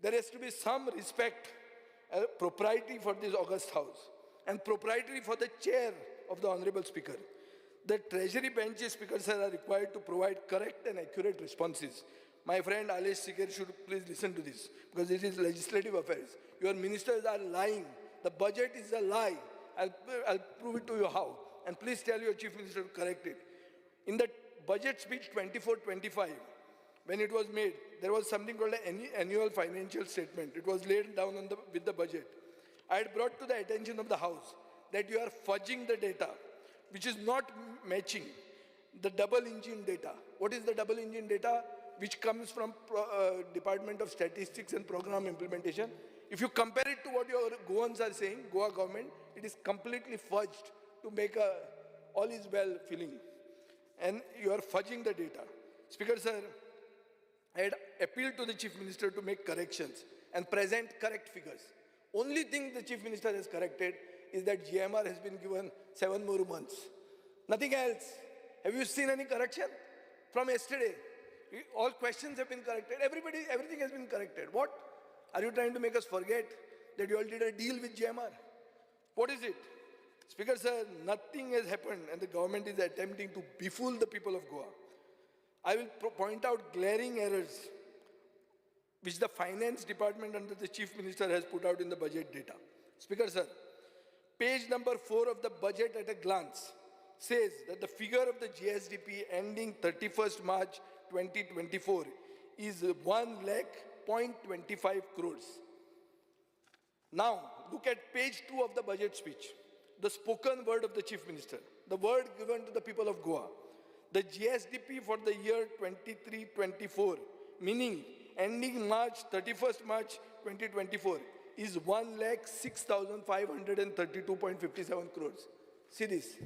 K: There has to be some respect, propriety for this august house and propriety for the chair of the Honorable Speaker. The Treasury benches, Speaker sir, are required to provide correct and accurate responses. My friend Aleix Sequeira should please listen to this, because it is legislative affairs. Your ministers are lying. The budget is a lie. I'll prove it to you how. And please tell your Chief Minister to correct it. In the budget speech 24-25, when it was made, there was something called an annual financial statement. It was laid down with the budget. I had brought to the attention of the House that you are fudging the data, which is not matching the double engine data. What is the double engine data? Which comes from Department of Statistics and Program Implementation. If you compare it to what your Goans are saying, Goa government, it is completely fudged to make a all is well feeling. And you are fudging the data. Speaker sir, I had appealed to the Chief Minister to make corrections and present correct figures. Only thing the Chief Minister has corrected is that GMR has been given 7 more months. Nothing else. Have you seen any correction? From yesterday, all questions have been corrected. Everything has been corrected. What? Are you trying to make us forget that you all did a deal with GMR? What is it? Speaker sir, nothing has happened and the government is attempting to befool the people of Goa. I will point out glaring errors which the finance department under the Chief Minister has put out in the budget data. Speaker sir, page number 4 of the budget at a glance says that the figure of the GSDP ending 31st March 2024 is 1,00,000.25 crores. Now, look at page 2 of the budget speech, the spoken word of the Chief Minister, the word given to the people of Goa. The GSDP for the year 23-24, meaning ending March 31st March 2024, is 1,06,532.57 crores. See this,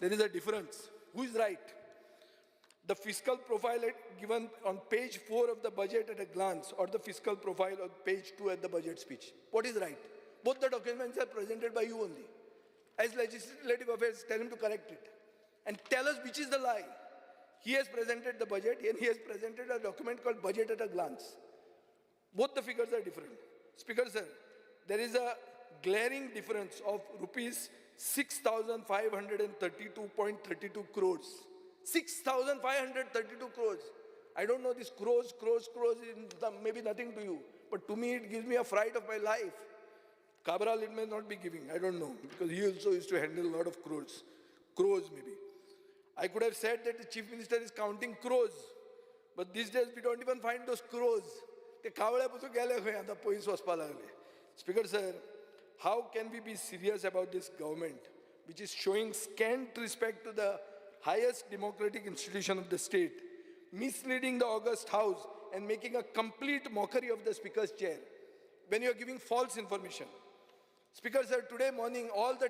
K: there is a difference. Who is right? The fiscal profile given on page 4 of the budget at a glance, or the fiscal profile on page 2 at the budget speech. What is right? Both the documents are presented by you only. As legislative affairs, tell him to correct it. And tell us which is the lie. He has presented the budget and he has presented a document called budget at a glance. Both the figures are different. Speaker sir, there is a glaring difference of rupees 6,532.32 crores. 6,532 crores. I don't know this crores, crores, crores, maybe nothing to you. But to me, it gives me a fright of my life. Cabral, it may not be giving, I don't know, because he also used to handle a lot of crores. Crores maybe. I could have said that the Chief Minister is counting crores, but these days we don't even find those crores. Speaker sir, how can we be serious about this government, which is showing scant respect to the highest democratic institution of the state, misleading the august house and making a complete mockery of the speaker's chair when you are giving false information? Speaker sir, today morning all the